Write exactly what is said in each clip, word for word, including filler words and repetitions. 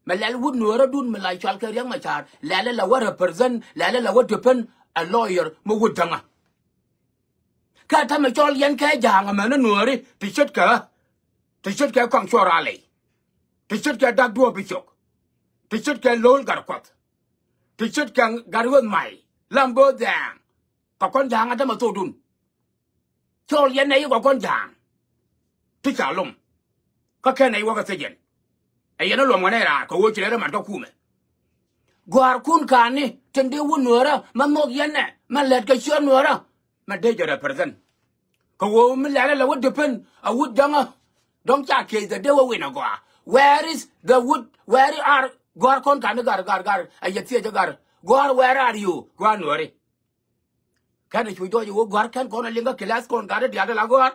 Mɛ lɛl wut nuɔɔrädun mi la cɔal kɛ Riɛk Macar, lɛl ɛ la wä represent, lɛl ɛ la wä defend a lawyer mi wut däŋä. Kä tämɛ cɔl yɛn kɛ ja̱a̱ŋ ɛmɛni nuɔɔri ti ce̱tkɛ, ti ce̱tkɛ Kɔaŋ Cuɔl Raley, ti ce̱tkɛ Dak Duɔ̱ɔ̱p Bicok, ti ce̱tkɛ Lo̱l Gatkuɔth, ti ce̱tkɛ Gatweth May, Lam Bo̱o̱th Dhɛɛŋ. Kɛ kɔn ja̱a̱ŋ ɛ tämɛ thokdun. Cɔl yɛn nɛy kɛ kɔn ja̱a̱ŋ ti ca lom. Kä kɛn nɛy wä kɛ thiec yɛn. Ɛ yɛn ɛ luɔm kɛ nɛy raar kɛ ɣöö ci rɛl rɔ mat kä kumɛ. Gɔ̱a̱rkun ka̱ni tin dee wut nuɔɔrä mɛ nhɔk yɛn ɛ mɛ lät kɛ ciöt nuɔɔrä mɛ dee jɛ represent. Kɛ ɣöö mi lɛl ɛ la wä defend a wut däŋä. Dɔ̱ŋ ca case dee wä win a gɔaa. Where is the wood? Where are gɔ̱a̱r kɔn ka̱ni gar gar gar? Ɛ yɛ thiec ɛ gar. Gɔ̱a̱r, where are you? Gɔ̱a̱r nuɔɔri. Kɛn cu jɔɔc ɣöö gɔ̱a̱r kɛn kɔn a liŋ kä kilath kɔn gat diaal la gɔ̱a̱r.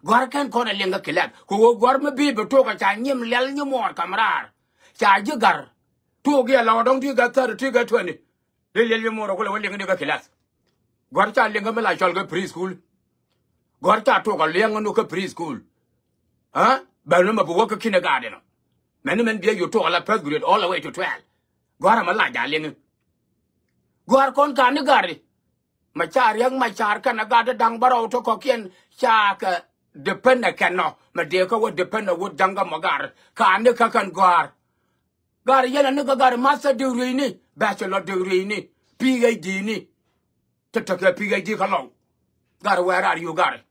Gɔ̱a̱r kɛn kɔn a liŋ kä kilath. Kɛ ɣöö gɔ̱a̱r mi bi bi tok a ca nyim liɛl nyimuɔɔr kam raar. Ca ji̱ gar. Tuɔɔk yɛ la wä dɔ̱ŋ ti gat thirty ti gat twenty. Dee liɛl nyimuɔɔr a kulɛ wä liŋ ni kä kilath. Gɔ̱a̱r ca liŋ kä mi la cɔl kä pre school. Gɔ̱a̱r ca tok a liɛŋ ni kä pre school. Aa bɛ ni mɛ bi wä kä kindergarten ɔ. Mɛni mɛn biɛ yu tok a la first grade all the way to twelve. Gɔ̱a̱r a mɛ la ja̱ liŋ. Gɔ̱a̱r kɔn ka̱ni gari. Mɛ ca Riɛk Macar kɛn a gat da̱ŋ bärɔw ti kɔ̱kiɛn ca kɛ defend ɛ kɛn nɔ. Mɛ dee kä wä defend ɛ wut ja̱ŋ kä mɔ gar. Ka̱ni kä kɛn gɔ̱a̱r. Gar yɛn a ni kä gar master degree ni, bachelor degree ni, PhD ni. Ti tekɛ PhD kä lɔw. Gar, where are you gar?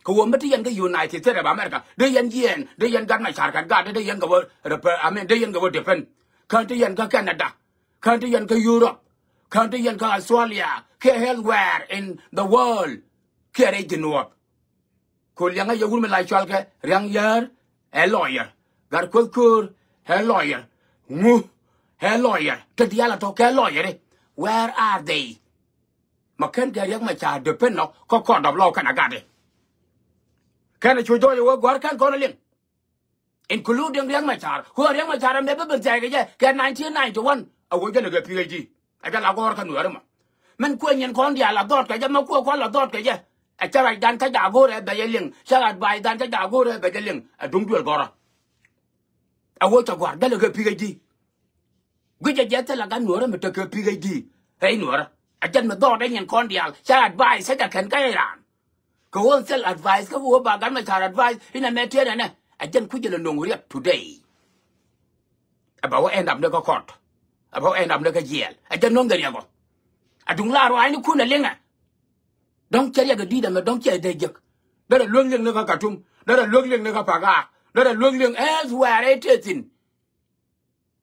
Kɛ ɣöö mi ti yɛn kä United States of America, dee yɛn jiɛɛn, dee yɛn gat Macar kɛn gat, dee yɛn kɛ wä rep-, I mean, dee yɛn kɛ wä defend. Kään ti yɛn kä Canada, kään ti yɛn kä Europe, kään ti yɛn kä Australia, kiɛ elsewhere in the world, kiɛ rɛy ji̱ nuɔɔp. Kol Liɛŋä yɛ wut mi la cɔalkɛ Riaŋ Yäär ɛ lawyer. Gatkuoth Köör ɛ lawyer. Ŋu ɛ lawyer. Ti diaal a tɔ̱ kɛ lawyer i̱. Where are they? Ma ken kɛ Riek Machar defend nɔ kä court of law kɛn a gat i̱. Kɛn a cu jɔɔc ɛ wee gua̱r kɛn kɔn a liŋ. Including Riek Machar. Ku Riek Machar amɛ bi ben thia̱a̱c kɛ jɛ kɛ nineteen ninety-one. A wee jɛn a kɛ PhD. A jɛ la gɔ̱r kä Nuɛɛri mɔ. Min kuɛ nyin kɔn diaal la dhɔt kɛ jɛ, ma kuɛ kɔn la dhɔt kɛ jɛ. A cɛ ruacdan kä jaak go̱rɛ bɛ jɛ liŋ. Cɛ advice dan kä jaak go̱rɛ bɛ jɛ liŋ. A duŋ duël gɔ̱rä. A wee cɛ gua̱r dälɛ kɛ PhD. Guic a jɛ thilɛ gat Nuɛɛri mi tekɛ PhD. Rɛy Nuɛɛri. A jɛn mi dhɔt ɛ nyin kɔn diaal. Cɛ advice cɛ jɛ kɛn kä Iran. Kɛ ɣöö thil advice kä ɣöö ba Gat Machar advice inɛ mɛ tiɛɛt ɛnɛ. A jɛn kui̱c jɛ lɛ no̱o̱ŋ riɛk today. Ɛ bɛ wä end up ni kä court. Ɛ bɛ wä end up ni kä jail. Ɛ jɛn no̱o̱ŋ dhɛ riɛk ɔ. A duŋ la ruaacnikun ɛ liŋɛ. Dɔ̱ŋ cɛ riɛk ɛ di̱i̱t ɛmɛ dɔ̱ŋ cɛ dee jek. Derɛ luäk liŋ ni kä Katum. Derɛ luäk liŋ ni kä Pagak. Derɛ luäk liŋ elsewhere ɛ tëë thi̱n.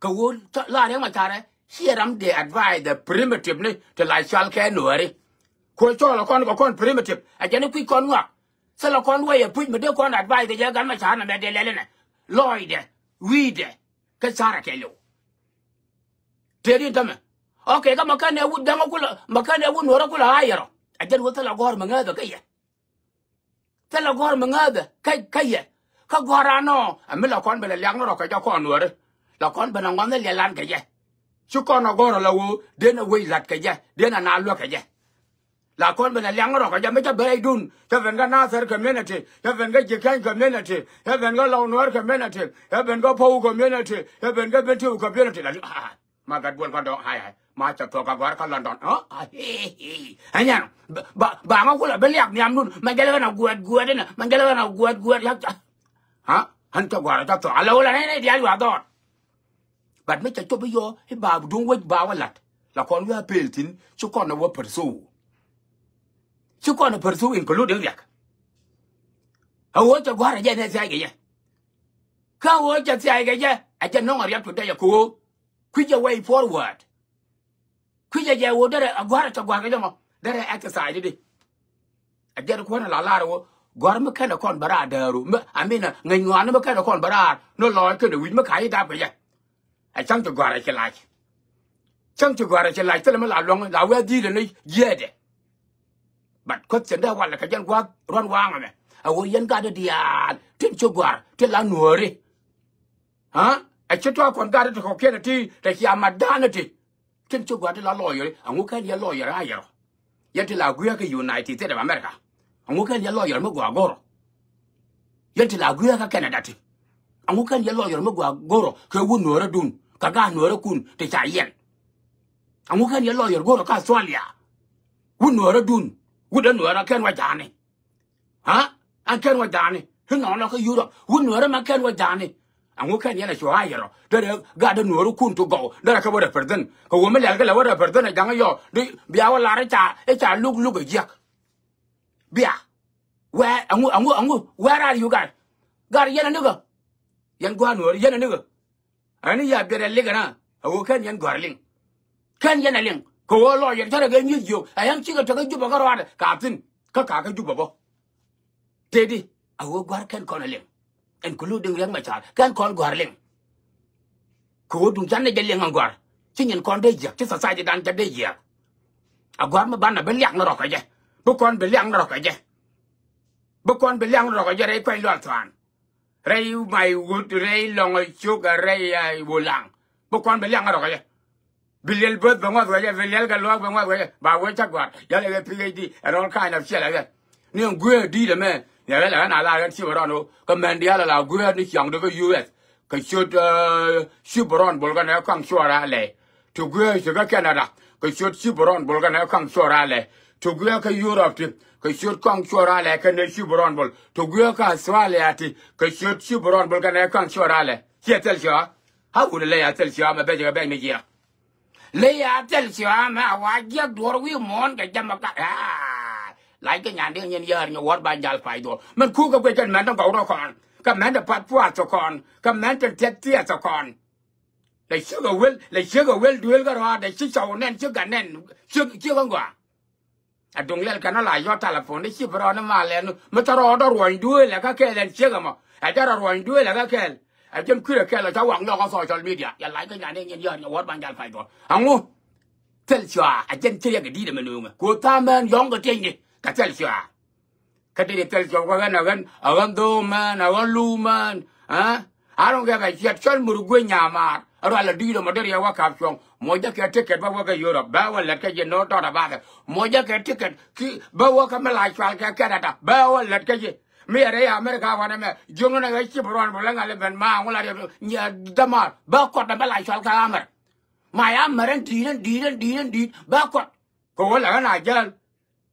Kɛ ɣöö la Riek Machar ɛ ciɛ ram dee advice the primitive ni ti la cɔal kɛ Nuɛɛri. Kuɔ cɔɔl ɛ kɔn kɛ kɔn primitive. Ɛ jɛn i̱ kui̱c kɔn ŋɔak. Thilɛ kɔn wee ɛ puc mi dee kɔn advice kɛ jɛ Gat Machar nɛ mɛ dee lɛl inɛ. Lɔɔcdɛ, wi̱i̱dɛ, kä carɛ kɛɛliw. Tëë din tämɛ. Okay, kä ma kɛn ɛ wut Jaŋ kulɛ, ma kɛn ɛ wut Nuɛɛri kulɛ a yɛrɔ. Ɛ jɛn wä thilɛ gɔ̱r mi ŋääthɛ kä yɛ. Thilɛ gɔ̱r mi ŋääthɛ kä, kä yɛ. Kä gɔ̱r anɔ, ɛ mi la kɔn ben ɛ liak ni rɔ kɛ jɛ kɔn Nuɛɛri. La kɔn ben ɛ ŋuan ni liɛlan kɛ jɛ. Ci kɔn ɛ gɔ̱r ɛ la ɣöö, den ɛ wec la̱t kɛ jɛ, den ɛ na luäk kɛ jɛ. La kɔn ben ɛ liak ni rɔ kɛ jɛ, mi cä ben rɛydun, cä ben kä Nasir community, cä ben kä Jikäny community, cä ben kä Lɔw Nuɛɛr community, cä ben kä Pow community, cä ben kä Bentiu community. La, ah, ah. Ma gat buɔl kä dɔ̱ŋ, ai, ai. Ma cɛ thuɔ̱k kä gɔ̱a̱r kä London. Ɔ, ai, ai, ai. Ɛnyɛn, ba, ba, ba ŋa kulɛ bi liak nhiamdun. Ma jɛl ɣän a guɛt, guɛt inɛ. Ma jɛl ɣän a guɛt, guɛt. Ya, ha? Ɣän cɛ gɔ̱a̱r cɛ thuɔ̱k. A lɛ wulɛ nɛy nɛy diaal yua dhɔr. But mi cɛ cop i̱ yɔ, i̱ ba duŋ wec ba wä la̱t. La kɔn wi̱i̱ a pel thi̱n, ci kɔn a wä pursue. Ci kɔn a pursue including riɛk. A ɣöö cɛ gɔ̱a̱r a jɛ nɛ thia̱a̱c kɛ jɛ. Kä a ɣöö cɛ thia̱a̱c kɛ jɛ, a jɛ nɔŋ a riɛk today a ko̱o̱k. Kui̱c a way forward. Kui̱c a jɛ ɣöö derɛ a gua̱a̱r a cɛ gua̱a̱r kɛ jɛ mɔ derɛ exercise di. A jɛ kuäär a la lar ɣöö gua̱a̱r mi kɛn a kɔn bɛ raar dääru mi, I mean, ŋäc ŋɔaani mi kɛn a kɔn bɛ raar ni lɔɔc kɛn a wi̱c mi ka̱c i̱ dap kɛ jɛ. A cäŋ ti gua̱a̱r a ci lac. Cäŋ ti gua̱a̱r a ci lac thilɛ mi la luäŋ la wee dhi̱i̱lɛ ni jiɛɛdɛ. But question dee walɛ kɛ jɛn gua̱a̱th ruɔ̱n waaŋ ɛmɛ a ɣöö yɛn gatdä diaal tin ci gua̱a̱r ti la Nuääri. Ha? A ci tɔ̱ kɔn gatdä ti kɔ̱kiɛn ti tɛ cia mat da̱a̱n ti. Tin ci gua̱a̱r ti la lawyer, aŋu kɛn yɛ lawyer a yɛrɔ. Yɛn ti la gui̱a̱ kä United States of America. Aŋu kɛn yɛ lawyer mi gɔaa go̱rɔ. Yɛn ti la gui̱a̱ kä Canada ti. Aŋu kɛn yɛ lawyer mi gɔaa go̱rɔ kɛ wut Nuäärädun. Kɛ gaat nuäärä kun ti ca yɛn. Aŋu kɛn yɛ lawyer go̱o̱rä kä Australia. Wut nuäärä dun. Wut ɛ nuäärä kɛn wä ja̱a̱ni. Ha? An kɛn wä ja̱a̱ni. Hi nɔn lɔ kä Europe. Wut nuäärä ma kɛn wä ja̱a̱ni. Aŋu kɛn yɛn a cu a yɛrɔ. Derɛ gat dee nuäärä kun ti gɔw. Derɛ kɛ wä represent. Kɛ wä mi lɛl kɛ lɛ wä represent a ja̱ŋ yɔ. Di bia wä lar i̱ ca, i̱ ca luk luk a jiäk. Bia. Where, aŋu, aŋu, aŋu, where are you guys? Gat yɛn a nikä. Yɛn gua̱a̱r nuäärä yɛn a nikä. Ani ya biɛt ɛ liŋ ɛn a ɣöö kɛn yɛn gɔ̱a̱r liŋ. Kɛn yɛn ɛ liŋ kɛ ɣöö lɔɔc yɛn cärɛ kɛ nyieth yio̱w ɛ yɛn cikɛ tekɛ Jubɛ kä rɔaadɛ ka thi̱n kä kakä Jubɛ bä. Tëëdi a ɣöö gɔ̱a̱r kɛn kɔn ɛ liŋ, including Riɛk Macar kɛn kɔn gɔ̱a̱r liŋ. Kɛ ɣöö duŋ canɛ jɛ liŋ ɛn gɔ̱a̱r ci nyin kɔn dee jiäk ci society dan cɛ dee jiäk. A gɔ̱a̱r mi banɛ bi liak ni rɔ̱ kɛ jɛ, bi kɔn bi liak ni rɔ̱ kɛ jɛ, bi kɔn bi liak ni rɔ̱ kɛ jɛ rɛy kuany lual thuan. Rɛy may wut rɛy lɔŋ cuk rɛy wulaŋ. Bi kɔn bi liaŋ rɔk yɛ. Bi liɛl böth bi ŋuɔth wecɛ, bi liɛl kɛ luɔk bi ŋuɔth wecɛ. Ba wee cak guar yɛl kɛ P H D and all kind of shit like that. Ni ŋuee di̱i̱t ɛmɛ ni rɛl ɛn a la ɣɛn cip rɔn o kɛ mɛn diaal ala guee ni ciaŋ di kä U S. Kɛ ciöt cip rɔn bol kɛn ɛ kaŋ cuɔr a lɛ. Ti guiɛ ci kä Canada kɛ ciöt cip rɔn bol kɛn ɛ kaŋ cuɔr a lɛ. Ti guiɛ kä Europe ti kɛ ciöt kaŋ cuɔr a lɛ kɛn ɛ cip rɔn bol. Ti guiɛ kä Australia ti kɛ ciöt cip rɔn bol kɛn ɛ kaŋ cuɔr a lɛ. Ciɛ thil cɔa. A wut lɛ ya thil cɔa mɛ bɛc kɛ bɛc mi jiɛk. Lɛ ya thil cɔa mɛ a wa jiɛk duɔr wi̱i̱ muɔ̱ɔ̱n kɛ jam mɛ ka. Lac kɛ nyan diɛn nyin yäär nyɛ wäär ba jal pay duɔr mɛn kuk kɛ guic kɛn mɛn ti gɔw rɔ kɔn kɛ mɛn ti path puath ti kɔn kɛ mɛn ti tiɛth tiɛth ti kɔn. Lɛ ciek ɛ wel, lɛ ciek ɛ wel duel kä rɔaadɛ ci cɔw nɛn ci gat nɛn ci ci kä ŋɔa. A duŋ lɛl kɛn a la yɔ telephone ni ci bi rɔɔni malɛ nu mi tɔ rɔɔdɔ ruɔny duel ɛ kä kɛɛl ɛn ciek ɛmɔ ɛ jɛ rɔ ruɔny duel ɛ kä kɛɛl. Ɛ jɛn kui̱rɛ kɛɛl ɔ ca waŋ nyɔk kä social media yɛ lac kä nyani nyin yɔr nyɛ wäär ban jal pay duɔr. Aŋu thil cua ɛ jɛn ci riɛk ɛ di̱i̱t ɛmɛ nuŋɛ ku tha̱a̱mɛn yɔ̱ŋ kɛ tiɛnyni kɛ thil cua. Kä dee thil cɔw kä ɣän a ɣän a ɣän dho̱o̱män a ɣän luumän. A rɔ̱ŋ kɛ kɛ ciɛt cɔl mur gui̱ny nyamaar a rual a di̱i̱t ɔmɔ dee riɛk wä kap cuɔ̱ŋ. Muɔcä kɛ ticket bä wä kä Europe bä wä lät kä ji̱ no̱o̱t tɔt a bathɛ. Muɔcä kɛ ticket ki bä wä kä mi la cual kɛ Canada bä wä lät kä ji̱. Mi ɛ rɛy America wanɛ mɛ jiöŋ ni nɛ ɣä cip ruɔn bä lɛ ŋa̱l i̱ ben ma ŋu la riɛk nyɛ dämaar bä kɔt ɛ mi la cual kɛ Amɛr. Ma ya mɛr ɛn di̱i̱t ɛn di̱i̱t ɛn di̱i̱t ɛn di̱i̱t bä kɔt. Kɛ wä lɛ ɣän a jäl.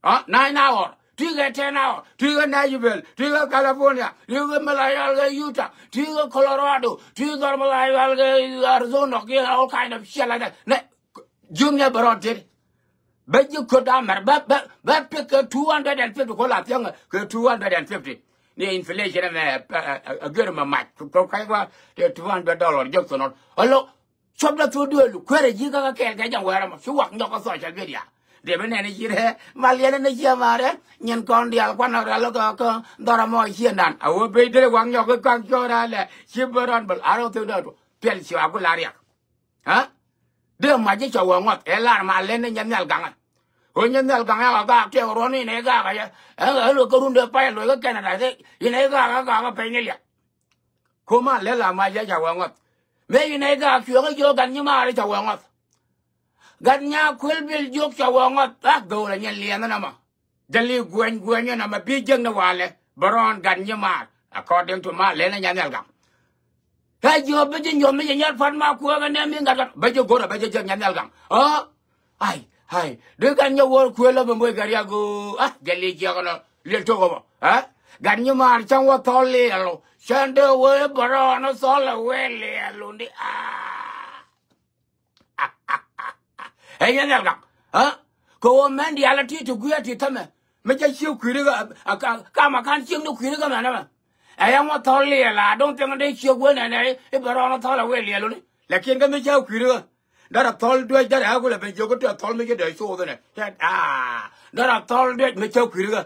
A nine hour ti kɛ ten hour ti kɛ Nashville ti kɛ California ti kɛ mi la yɔal kɛ Utah ti kɛ Colorado ti dhɔr mi la yɔal kɛ Arizona ki all kind of shit like that. Nɛ jiöŋ nyɛ bɛ rɔɔd tet. Bɛ ji̱ köt a mɛr bɛ bɛ bɛ pick kɛ two hundred and fifty ko la thiäŋ kɛ two hundred and fifty. Ni inflation ɛmɛ a gör mɛ mac kɛ kac wa tɛ two hundred dollar jɔk thonɔt. Alo. Cuɔpdä thok duëël kueerɛ ji̱ kä kä kɛɛl kɛ jɛn wɛɛr ɛmɔ ci wak nyɔk kä social media. Dee bi nɛn i̱ ci rɛ mal yɛn in i̱ ciɛ maarɛ nyin kɔn diaal kuan rak ral kä kä dhɔr ɛmɔ ciëndan a wä pec derɛ wak nyɔk kä kaŋ cɔɔr alɛ ci bä rɔn bäl a rɔ thok duëël tuɔ piɛl ci wak ku la riak. Ɛ dee mac ji̱ cɔ wä ŋɔth ɛ lar mal lɛn in nyɛ nhial gaŋä. Ɣöö nyɛ nhial gaŋä ɛ ɣä gaak tiɛk ruɔ̱n in ɛ gaak ɛ yɛ ɛ ɣä lo̱k kä run dee pay lo̱k kä Canada in ɛ gaak ɛ gaak ɛ pɛny ni liak. Ko̱ma lɛ la ma yɛ ca wä ŋɔth. Mëë yinɛ i̱ gaak cuɔ̱ŋ i̱ jiök gat nyimaar i̱ ca wä ŋɔth. Gat nyaa kuël bil jiök ca wä ŋɔth. Ak dho̱o̱l ɛ nyɛn liɛŋä nɔmɔ. Jäli guɛny guɛny ɛn ɛmɛ bi jiäkni walɛ bɛ rɔɔn gat nyimaar. According to ma lɛn ɛ nyan nhial gaŋ. Ɛ jiök bi ji̱ nyuɔ̱th mi ji̱ nyɛl pa̱t ma kuäär kɛ nɛm mi gat gat bɛ ji̱ go̱rɛ bɛ ji̱ jiäk nyan nhial gaŋ. Ɣä Ai ai dee gat nyɛ wäär kuël ɛ mɛ moc kɛ riak ɣöö a jɛ lic ciɛk ɛnɔ liɛl tok ɛmɔ. Ɛ gat nyimaar cäŋ wä thɔl liɛl ɔ cäŋ dee wee bärɔɔn ɔ thɔl ɛ wee liɛl ɔ ni a. Ɛ nyɛ nhial gak. Ɛ kɛ ɣöö mɛn diaal ɛ ti ti gui̱i̱r ɛ ti tämɛ mi cä ciek kui̱ri ɣä. Kam a ka̱n ciek ni kui̱ri ɣä mɛn ɛmɛ. Ɛ yɛn wä thɔl liɛl a do̱ŋ thiɛŋ dee ciek wee nɛnɛ i̱ bärɔɔn ɔ thɔl ɛ wee liɛl ɔ ni. Lakin kä mi cä kui̱ri ɣä. Dara thɔl duec dara akula ben jiök kä tɛ thɔl mi ci dee cuuth inɛ. Tɛ aa dara thɔl duec mi cä kui̱r kä.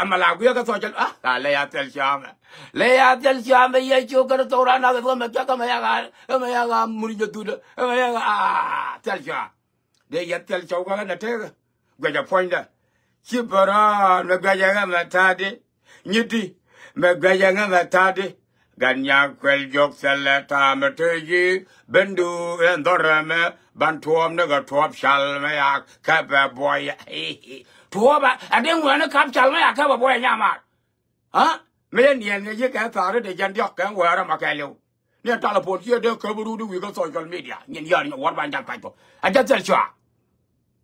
Ɛmɛ la guiɛ kä thɔl cɛ a ka lɛ ya thil ciaamɛ. Lɛ ya thil ciaamɛ yɛ ciök kä thɔl ran na kɛ thɔl mɛ cä kä mɛ ya ka kä mɛ ya ka mur jɛ thut kä mɛ ya ka aa thil ciaam. Dee yɛ thil cɔw kä nɛ tëëkä. Guɛcɛ puɔ̱nydä. Ci bärɔɔn mɛ guɛcɛ ɣä mɛ ta̱a̱di. Nyi̱ti mɛ guɛcɛ ɣä mɛ ta̱a̱di. Gat nyak kuɛl jɔk thilɛ ta̱a̱mɛ te ji̱ ben du ɛn dhɔrɛ mɛ ban tuɔɔm ni kɛ tuɔɔp cal mɛ yak kɛ bɛ buɔyɛ. Tuɔɔp a a dee ŋuɛni kap cal mɛ yak kɛ bɛ buɔyɛ nyamaar. Aa mi yɛ niɛn kɛ ji̱ kɛ tha̱a̱ri dee jɛn diɔk kɛ ŋuɛɛrä mɛ kɛɛliw. Ni a telephone ciɛ dee kɛ bi rut i̱ wi̱i̱ kä social media. Nyin yär nyɛ wär ba nyal pac kɔ. A jɛ thil cua.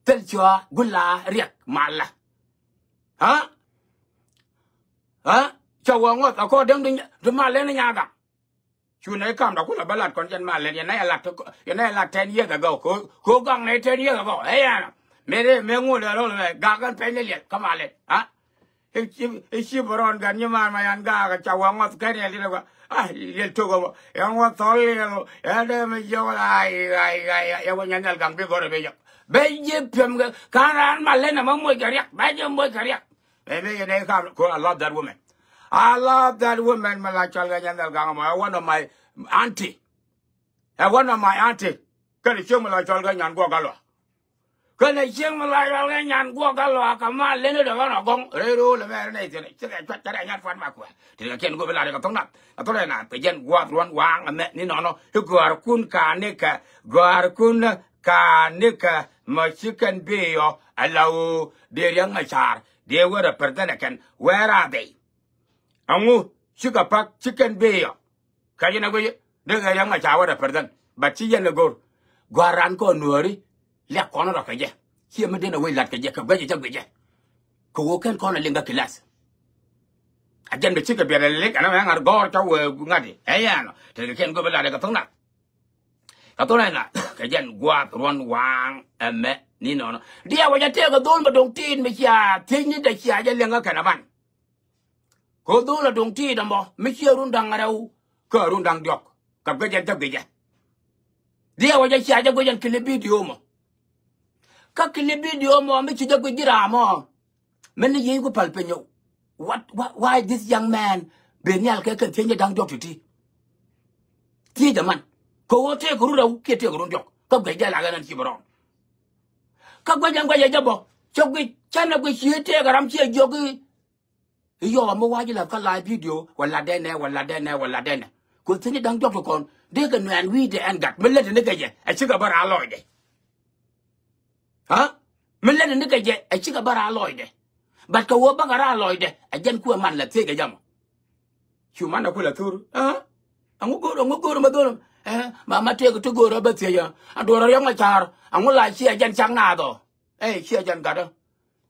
Thil cua gula riɛk malä. Ha? Ha? Cɛ wä ŋuɔth a kɔ däŋ di mal lɛn i̱ nya gaŋ. Cu nɛ kam da kulɛ bä lat kɔn jɛn mal lɛn yɛn nɛ yɛ lat, yɛn nɛ yɛ lat ten years ago. Ko, ko gaŋ nɛ ten years ago. Ɛ yɛn a. Mëë dee, mëë ŋu lɛ rol mɛ, gak kɛn pɛny ni liɛl, kä mal lɛn. Ha? I̱ ci, i̱ ci bɛ rɔn gat nyimaan ma yan gaak ca wä ŋɔth kɛn yɛn lilɛ gua. Ah, liɛl tok ɛmɔ. Yɛn wä thɔl liɛl. Yɛn dee mi jiɔk la, ay, ay, ay, ay, yɛn wä nyan nhial gaŋ bi gɔrɛ bi yɛk. Bɛ ji̱ piɛm kɛ, kan raan mal lɛn ɛmɔ moc kɛ riɛk. Bɛ ji̱ moc kɛ riɛk. Bɛ, bɛ, yɛn dee kam, ko, I love that woman. I love that woman, mi la cɔl kɛ nyan nhial gaŋ ɛmɔ. Ɛ one of my auntie. Ɛ one of my auntie. Kɛn cieŋ mi la cɔl kɛ nyan guɔk kä luaak. Kɛn cieŋ mi la cɔl kɛ nyan guɔk kä luaak kɛ mal leni dɔ̱k ɛn ɔ gɔŋ. Rɛy ro̱o̱l ɛmɛ rɛn ɛ thiɛn ɛ cikɛ cuat cɛ rɛ nyat puan ma kuɛ. Ti kɛ kiɛn go̱o̱p ila dee kɛ thoŋ nath. Kɛ thoŋ rɛ nath kɛ jɛn gua̱a̱th ruɔ̱n waaŋ ɛmɛ ni nɔnɔ. I̱ gɔ̱a̱rkun ka̱n nikɛ. Gɔ̱a̱rkun ka̱n nikɛ. Mɛ ci kɛn bi yɔ. Ala ɣöö dee Riɛk Macar. Dee wä represent ɛ kɛn. Where are they? Ɛŋu cikɛ pak ci kɛn bi yɔ. Kä yɛn ɛ guic dee kɛ Riɛk Macar wä represent. But ci yɛn ɛ go̱r. Gɔ̱a̱r ran kɔn nuääri. Liak kɔn rɔ kɛ jɛ. Ciɛ mi den ɛ wec lat kɛ jɛ kɛ guic jɛ guic jɛ. Kɛ ɣöö kɛn kɔn ɛ liŋ kä kilath. A jɛn bi cikɛ biɛt ɛ lik ɛn ɛ mɛ ŋa̱r gɔ̱r cɔ wee ŋa̱t i̱. Ɛ yɛn ɔ. Tekɛ kiɛn go̱o̱p ɛ lat ɛ kɛ tho̱ŋ nath. Kɛ tho̱ŋ nath. Kɛ jɛn gua̱a̱th ruɔ̱n waaŋ ɛmɛ ni nɔnɔ. Diɛw wä jɛ tëëk ɛ dho̱l mɛ do̱ŋ ti̱i̱t mi cia thiecni dee cia jɛ liŋ kä kɛn ɛ man. Kɛ ɣöö dho̱o̱l a do̱ŋ ti̱i̱t ɛmɔ mi ciɛ run da̱ŋ rɛw kä run da̱ŋ diɔ̱k. Kɛ guic ɛn thäk guic ɛ. Diɛw wä jɛ cia jɛ guic ɛn kili bidio mɔ. Kä kili bidio mɔ mi ci jɛ guic ji̱ raam ɔ. Min ni yiëë ku päl piny ɔ. What, why, why this young man ben nhial kɛ kɛ thiecni da̱ŋ diɔ̱k ti̱ti̱? Thiec ɛman. Kɛ ɣöö tëëk run rɛw kiɛ tëëk run diɔ̱k. Kä guic jɛ lak ɛn ɛn ci bi rɔɔn. Kä guic ɛn guic ɛ jɛ bɔ. Cɛ guic, cä nɛ guic cië tëëk ɛ ram ciɛ jiɔk i̱. I̱ yɔɔk mi wa̱c i̱ la̱th kä live video wala dɛnɛ wala dɛnɛ wala dɛnɛ. Ku thiecni da̱ŋ diɔ̱k ti kɔn dee kɛ nuɛɛn wi̱i̱dɛ ɛn gat mi lätdɛ ni kɛ jɛ ɛ cikɛ bä raar lɔcdɛ. Ha? Mi lätdɛ ni kɛ jɛ ɛ cikɛ bä raar lɔcdɛ. But kɛ ɣöö bäkɛ raar lɔcdɛ ɛ jɛn kuɛ man la thiec kɛ jam ɔ. Cu man ɛ ku la thur. Ha? Ɛŋu go̱o̱r, ɛŋu go̱o̱r ma dho̱l. Ɛ, ma, ma tëëk ti go̱o̱r ɛ bä thiec ɛ. A duɔ̱ɔ̱r a Riɛk Macar. Ɛŋu la ciɛ jɛn cak naath ɔ. Ɛ, ciɛ jɛn gat ɔ.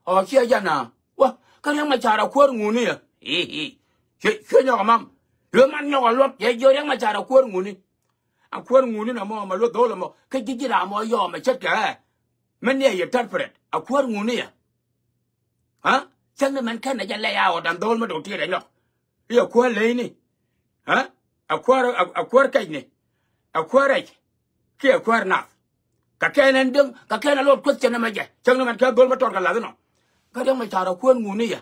Ɔ, ciɛ jɛn a. Wä, kä Riɛk Macar a kuäär ŋuni ɛ. I̱, i̱. Cuɛ, cuɛ nyɔk ɛ mam. Luɛ man nyɔk ɛ luɔt. Yɛ jiök Riɛk Macar a kuäär ŋuni. A kuäär ŋuni na mɔ, ma luɔt dho̱l ɛ mɔ. Kä ji̱ ji̱ ram mɔ yɔɔm ɛ ce̱tkɛ ɛ. Mi ni ɛ yɛ tɛr pɛrɛt. A kuäär ŋuni ɛ. Ha? Cäŋ ni mɛn kɛn ɛ jɛ lɛy a ɣɔt an dho̱l mi dɔ̱ŋ ti̱i̱t ɛ nyɔk. I̱ a kuäär leyni. Ha? A kuäär, a, a kuäär kɛcni. A kuäär rɛc. Kiɛ a kuäär nath. Ka kɛn ɛn däŋ, ka kɛn ɛ lot question ɛmɛ jɛ. Cäŋ ni mɛn kɛ dho̱l mi tɔt kɛ lath inɔ. Kä Riɛk Macar a kuäär ŋuni yɛ.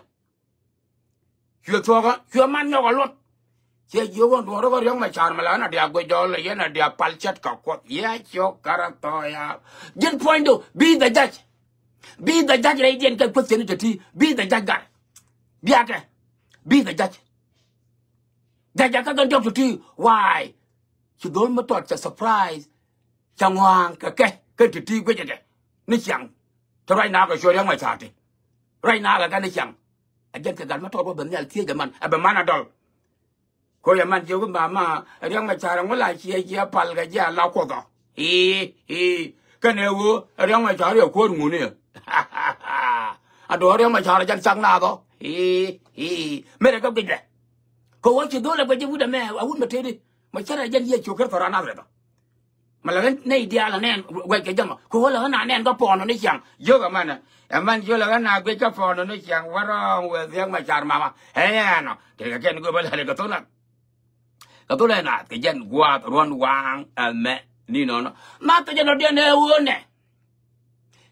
Cuɛ thuɔ̱kä, cuɛ man nyɔk a luɔt. Ciɛ jiök ɣän duɔ̱ɔ̱r kä Riɛk Macar mi la ɣän a diaak guic jɔl, yɛn a diaak pal cät kɛ Kuɔth. Yɛ ciök kärɛ thɔɔya. Ji̱n puɔ̱nydu, be the judge. Be the judge rɛydiɛn kɛ question ti̱ti̱. Be the judge gat. Biakɛ. Be the judge. Judge kä kɛn diɔ̱k ti̱ti̱. Why? Ci dho̱l mi tɔt cɛ surprise. Cɛ ŋɔa̱a̱ŋ kɛ kɛ. Kɛ ti̱ti̱ guicɛ kɛ. Ni ciaŋ. Te ruac nakä cuɛ Riɛk Macar ti. Ruac nakä kɛ ni ciaŋ. Ɛ jɛn kɛ gat mi tɔt bä ben nhial thiec ɛ man. Ɛ ben man a dɔl. Ko yɛ man jiök mama, Riɛk Macar ŋu la ciɛ jiɛ pal kɛ jiɛ a la Kuoth ɔ. I̱, i̱, kɛnɛ ɣöö Riɛk Macar yɛ kuäär ŋuni ɛ. A duɔ̱ɔ̱r Riɛk Macar jɛn cak naath ɔ. I̱, i̱, merɛ kɛ guic bɛ. Kɛ ɣöö ci dho̱l ɛ guic ji̱ wut ɛmɛ, a wut mɛ tëëdi. Mɛ cärɛ jɛn Yecu Kritho raan Nadharɛth ɔ. Ma la ɣän nɛy diaal anɛn guɛc kɛ jɛ mɔ. Kɛ ɣöö la ɣän anɛn kä pɔɔn ni ciaŋ. Jiök ɛmɛnɛ. Ɛmɛn jiök la ɣän a guic kä pɔɔn ni ciaŋ. Wä rɔɔŋ wëë Riɛk Macar mama. Ɛ ɛnɔ. Tëëkɛ kɛn go̱o̱p ɛ lät kɛ thok nath. Kɛ thok lɛ naath kɛ jɛn gua̱a̱th ruɔ̱n waaŋ ɛmɛ ni nɔnɔ. Ma kɛ jɛ lɔtdiɛn ɛ ɣöö nɛ.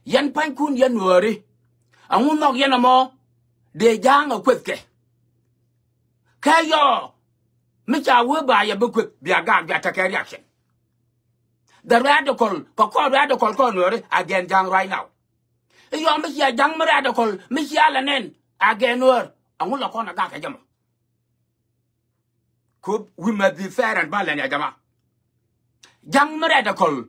Yɛn pa̱nykun yɛn Nuääri. Ɛŋu nhɔk yɛn ɛmɔ. Dee ja̱a̱ŋ ɛ kuethkɛ. Kɛ yɔ. Mi ca wee ba yɛ bi kueth bia gaak bia tekɛ reaction. The radical, kɛ kɔn radical kɔn Nuääri against Ja̱a̱ŋ right now. I̱ yɔm mi cia Ja̱a̱ŋ mi radical, mi cia lɛ nɛn against Nuäär. Ɛŋu la kɔn a gak kɛ jɛ mɔ. Ku, we must be fair and balanced, ya jama. Ja̱a̱ŋ mi radical,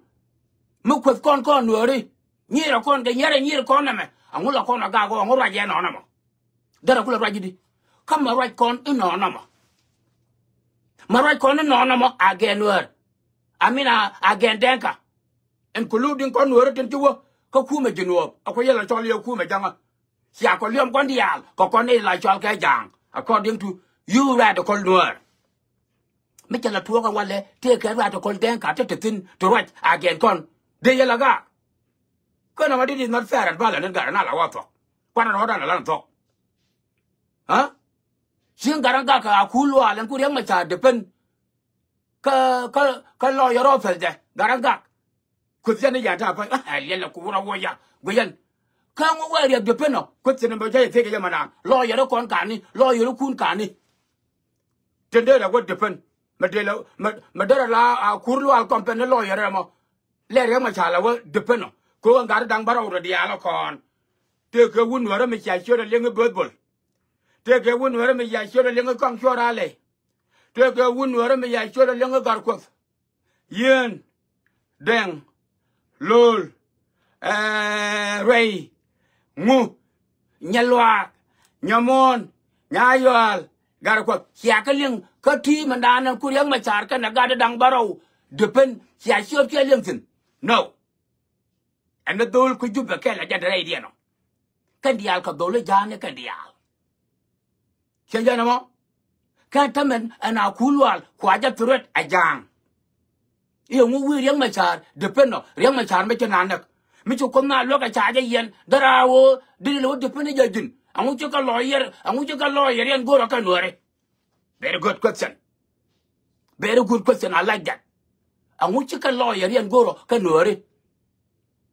mi kueth kɔn kɔn Nuääri. Nyir kɔn kɛ nyɛrɛ nyir kɔn nɛmɛ. Ɛŋu la kɔn a gak ɔ, ɛŋu ruac yɛ nɔnɔ mɔ. Derɛ kulɛ ruac ji̱ di. Kä mɛ ruac kɔn inɔnɔ mɔ. Ma ruac kɔn inɔnɔ mɔ a gɛn Nuäär. I mean a, a gɛn Dɛŋka. Including kɔn Nuäär tin ci wä kä kumɛ Jinub. A ku yɛl a cɔl yɛ kumɛ Jaŋä. Cia kɔ liɔm kɔn diaal kɛ kɔn i̱ la cɔl kɛ Ja̱a̱ŋ. According to you radical Nuäär. Mi cɛ la tuɔɔk ɛ walɛ tëëkɛ radical Dɛŋka te te thi̱n te ruac a gɛn kɔn. Dee yɛ la gaak. Kä nɔmɔ dit is not fair and balanced in Gatdɛ na la wä thuɔ̱k. Kuanɛ rɔɔdan a lan thuɔ̱k. Aa? Cieŋ Gatdɛ Gak kɛ Akur Lual ɛn ku Riɛk Macar depend. Kä, kä, kä lawyer office dɛ Gatdɛ Gak. Kueth yɛn ni yan ta̱a̱ päc, ɛ liɛl ɛ kuur a wä ya guiyɛn. Kä ŋu wee Riɛk depend ɔ? Kueth yɛn ni bɛ jɛ yɛ thiek yɛ mɛ naan lawyer kɔn kani, lawyer kun kani. Tin dee rɛ wä depend. Mɛ dee la, mɛ, mɛ dee rɛ la Akur Lual company lawyer ɛmɔ. Lɛ Riɛk Macar la wä depend ɔ. Ko̱ ɣän gat da̱ŋ bärɔw rɔ diaal ɔ kɔn. Tëëkɛ wun Nuäärä mi cia ciöt ɛ liŋ i̱ Beth Bol. Tëëkɛ wun Nuäärä mi cia ciöt ɛ liŋ i̱ Kɔaŋ Cuɔr Alɛ. Tëëkɛ wun Nuäärä mi cia ciöt ɛ liŋ i̱ Gatkuɔth. Yieen, Dɛŋ, Lo̱l, ɛɛ, Ruɛy, ŋu, Nyɛluaak, Nyɛmuɔ̱ɔ̱n, Nyayɔal, Gatkuɔth. Cia kɛ liŋ kä ti̱i̱ mɛndan ɛn ku Riɛk Macar kɛnɛ gat da̱ŋ bärɔw depend cia ciöt kiɛ liŋ thi̱n. No. Ɛn ni dhol kä Jubɛ kɛl a jɛn te rɛydiɛn ɔ. Kɛn diaal kɛ dhol i̱ Ja̱a̱ŋ ni kɛn diaal. Ciɛ jɛn ɛmɔ. Kɛn tämɛn ɛn Akur Lual kua jɛ threat a Ja̱a̱ŋ. I̱ ɛŋu wi̱i̱ Riɛk Macar depend ɔ, Riɛk Macar mi ci na näk. Mi ci Kuoth na luäk ɛ ca jɛ yɛn dära ɣöö dee lɛ wä depend jɛ ji̱n. Ɛŋu ci kɛ lawyer, ɛŋu ci kɛ lawyer yɛn go̱rä kɛ Nuääri. Very good question. Very good question. I like that. Ɛŋu ci kɛ lawyer yɛn go̱rä kɛ Nuääri.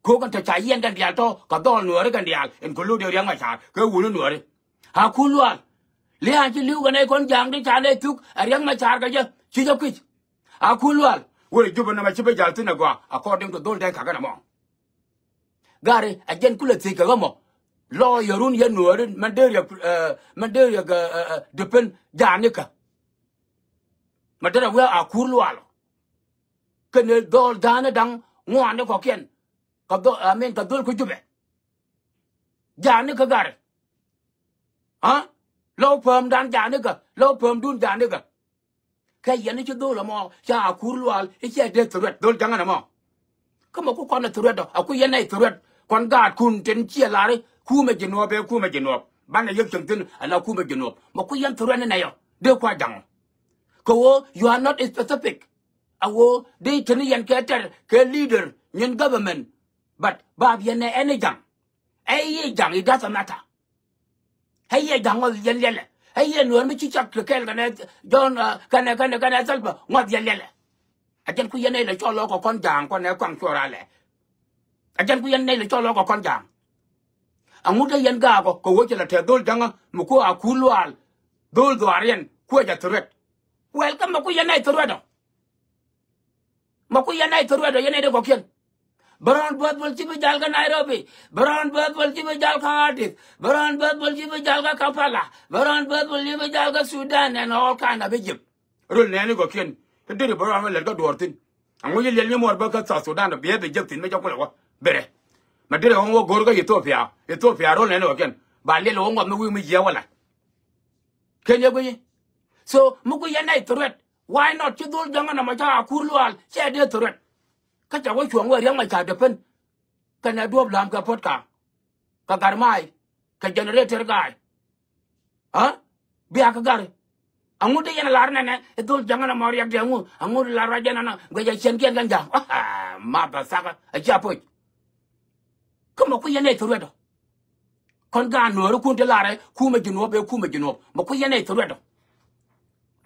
Ko̱ kɛn tɔ ca yɛn kɛn diaal tɔ kɛ dhɔl Nuääri kɛn diaal including Riɛk Macar kɛ wuni Nuääri. Akur Lual. Lia̱a̱ ci li̱w kɛ nɛy kɔn Ja̱a̱ŋ di ca nɛy thuk ɛ Riɛk Macar kɛ jɛ ci jɛ kui̱c. Akur Lual. Wurɛ Jubɛ nɔmɔ ci bi jal thi̱n ɛ gɔaa according to dhol Dɛŋka kɛn ɛmɔ. Gari a jɛn kulɛ thiec kɛ ɣä mɔ. Lawyer run yɛ Nuääri mɛn dee Riɛk, eh, mɛn dee Riɛk, eh, eh, eh, depend Ja̱a̱ŋ ni kä. Mɛ derɛ wee Akur Lual ɔ. Kɛnɛ dhɔl Ja̱a̱ŋ ni da̱ŋ ŋuan ni kɔkiɛn. Kɛ dhol, I mean, kɛ dhol kä Jubɛ. Ja̱a̱ŋ ni kä Gari. Aa? Lɔ pämdan Ja̱a̱ŋ ni kä, lɔ pämdun Ja̱a̱ŋ ni kä. Kɛ yɛn i̱ ci dhol ɛmɔ ca Akur Lual i̱ ciɛ dee threat dhol Ja̱ŋä nɛmɔ. Kä mɛ ku kɔn ɛ threat ɔ, a ku yɛn nɛy threat. Kɔn gaatkun tin ciɛ lar i̱ kumɛ Jinub ɛ kumɛ Jinub. Banɛ yek cieŋ thi̱n ala kumɛ Jinub. Mɛ ku yɛn threat ni nɛy ɔ. Dee kua Ja̱ŋ ɔ. Kɛ ɣöö you are not specific. A ɣöö dee te ni yɛn kɛ tɛr kɛ leader nyin government. But bap yɛn ɛ ɛn i̱ Ja̱ŋ. Ɛ i̱ Ja̱ŋ, it doesn't matter. Ɛ yɛ Ja̱ŋ ŋɔth yɛn liɛlɛ. Ɛ yɛ Nuäär mi ci cak kɛ kɛɛl kɛnɛ John, uh, kɛnɛ, kɛnɛ, kɛnɛ Salva ŋɔth yɛn liɛlɛ. A jɛn ku yɛn nɛy lɛ cɔl lɔ kɛ kɔn Ja̱a̱ŋ kɔn ɛ Kɔaŋ Cuɔr Alɛ. A jɛn ku yɛn nɛy lɛ cɔl lɔ kɛ kɔn Ja̱a̱ŋ. Aŋu te yɛn gaakɔ kɛ wä cɛ lɛ tɛth dhol Ja̱ŋä mi ku Akur Lual. Dhol dhɔaar yɛn kuɛ jɛ threat. Wɛl kä mɛ ku yɛn nɛy threat ɔ. Mɛ ku yɛn nɛy threat ɔ yɛn nɛy dee kɔkiɛn. Brown Beth Bol ci bi jal kä Nairobi. Brown Beth Bol ci bi jal kä Addis. Brown Beth Bol ci bi jal kä Kampala. Brown Beth Bol ci bi jal kä Sudan and all kind of Egypt. Rol nɛɛni kɔkiɛn. Ti diri Brown mi lɛt kä duɔɔr thi̱n. Aŋu ci liɛl ni muɔr bä kä South Sudan biɛ bi jek thi̱n mi jɛ kulɛ wä. Berɛ. Mɛ diri ɣɔŋ wä go̱r kä Ethiopia. Ethiopia rol nɛɛni kɔkiɛn. Ba liɛl ɣɔŋ ŋuɔth mi wi̱i̱ mi jiɛ wä lac. Ken yɛ guiyi. So mi ku yɛn nɛy threat. Why not? Ci dhol Ja̱ŋä nɔmɔ ca Akur Lual cɛ dee threat. Kä ca wä cuɔ̱ŋ wä Riɛk Macar depend. Kɛnɛ duɔ̱p la̱a̱m kɛ puɔ̱t ka̱a̱ŋ. Kɛ Gatmaac. Kɛ generator guy. Aa? Bia kɛ Gari. Aŋu dee yɛn lar nɛnɛ i̱ dhol Ja̱ŋä nɔmɔ riɛk dee aŋu. Aŋu dee lar ruac jɛn nɔnɔ guɛc a ciɛn kiɛn kɛn Ja̱a̱ŋ. Aa, ma bɛ thak a cia poc. Kä mɛ ku yɛn nɛy threat ɔ. Kɔn gaan Nuäärikun ti larɛ kumɛ Jinub ɛ kumɛ Jinub. Mɛ ku yɛn nɛy threat ɔ.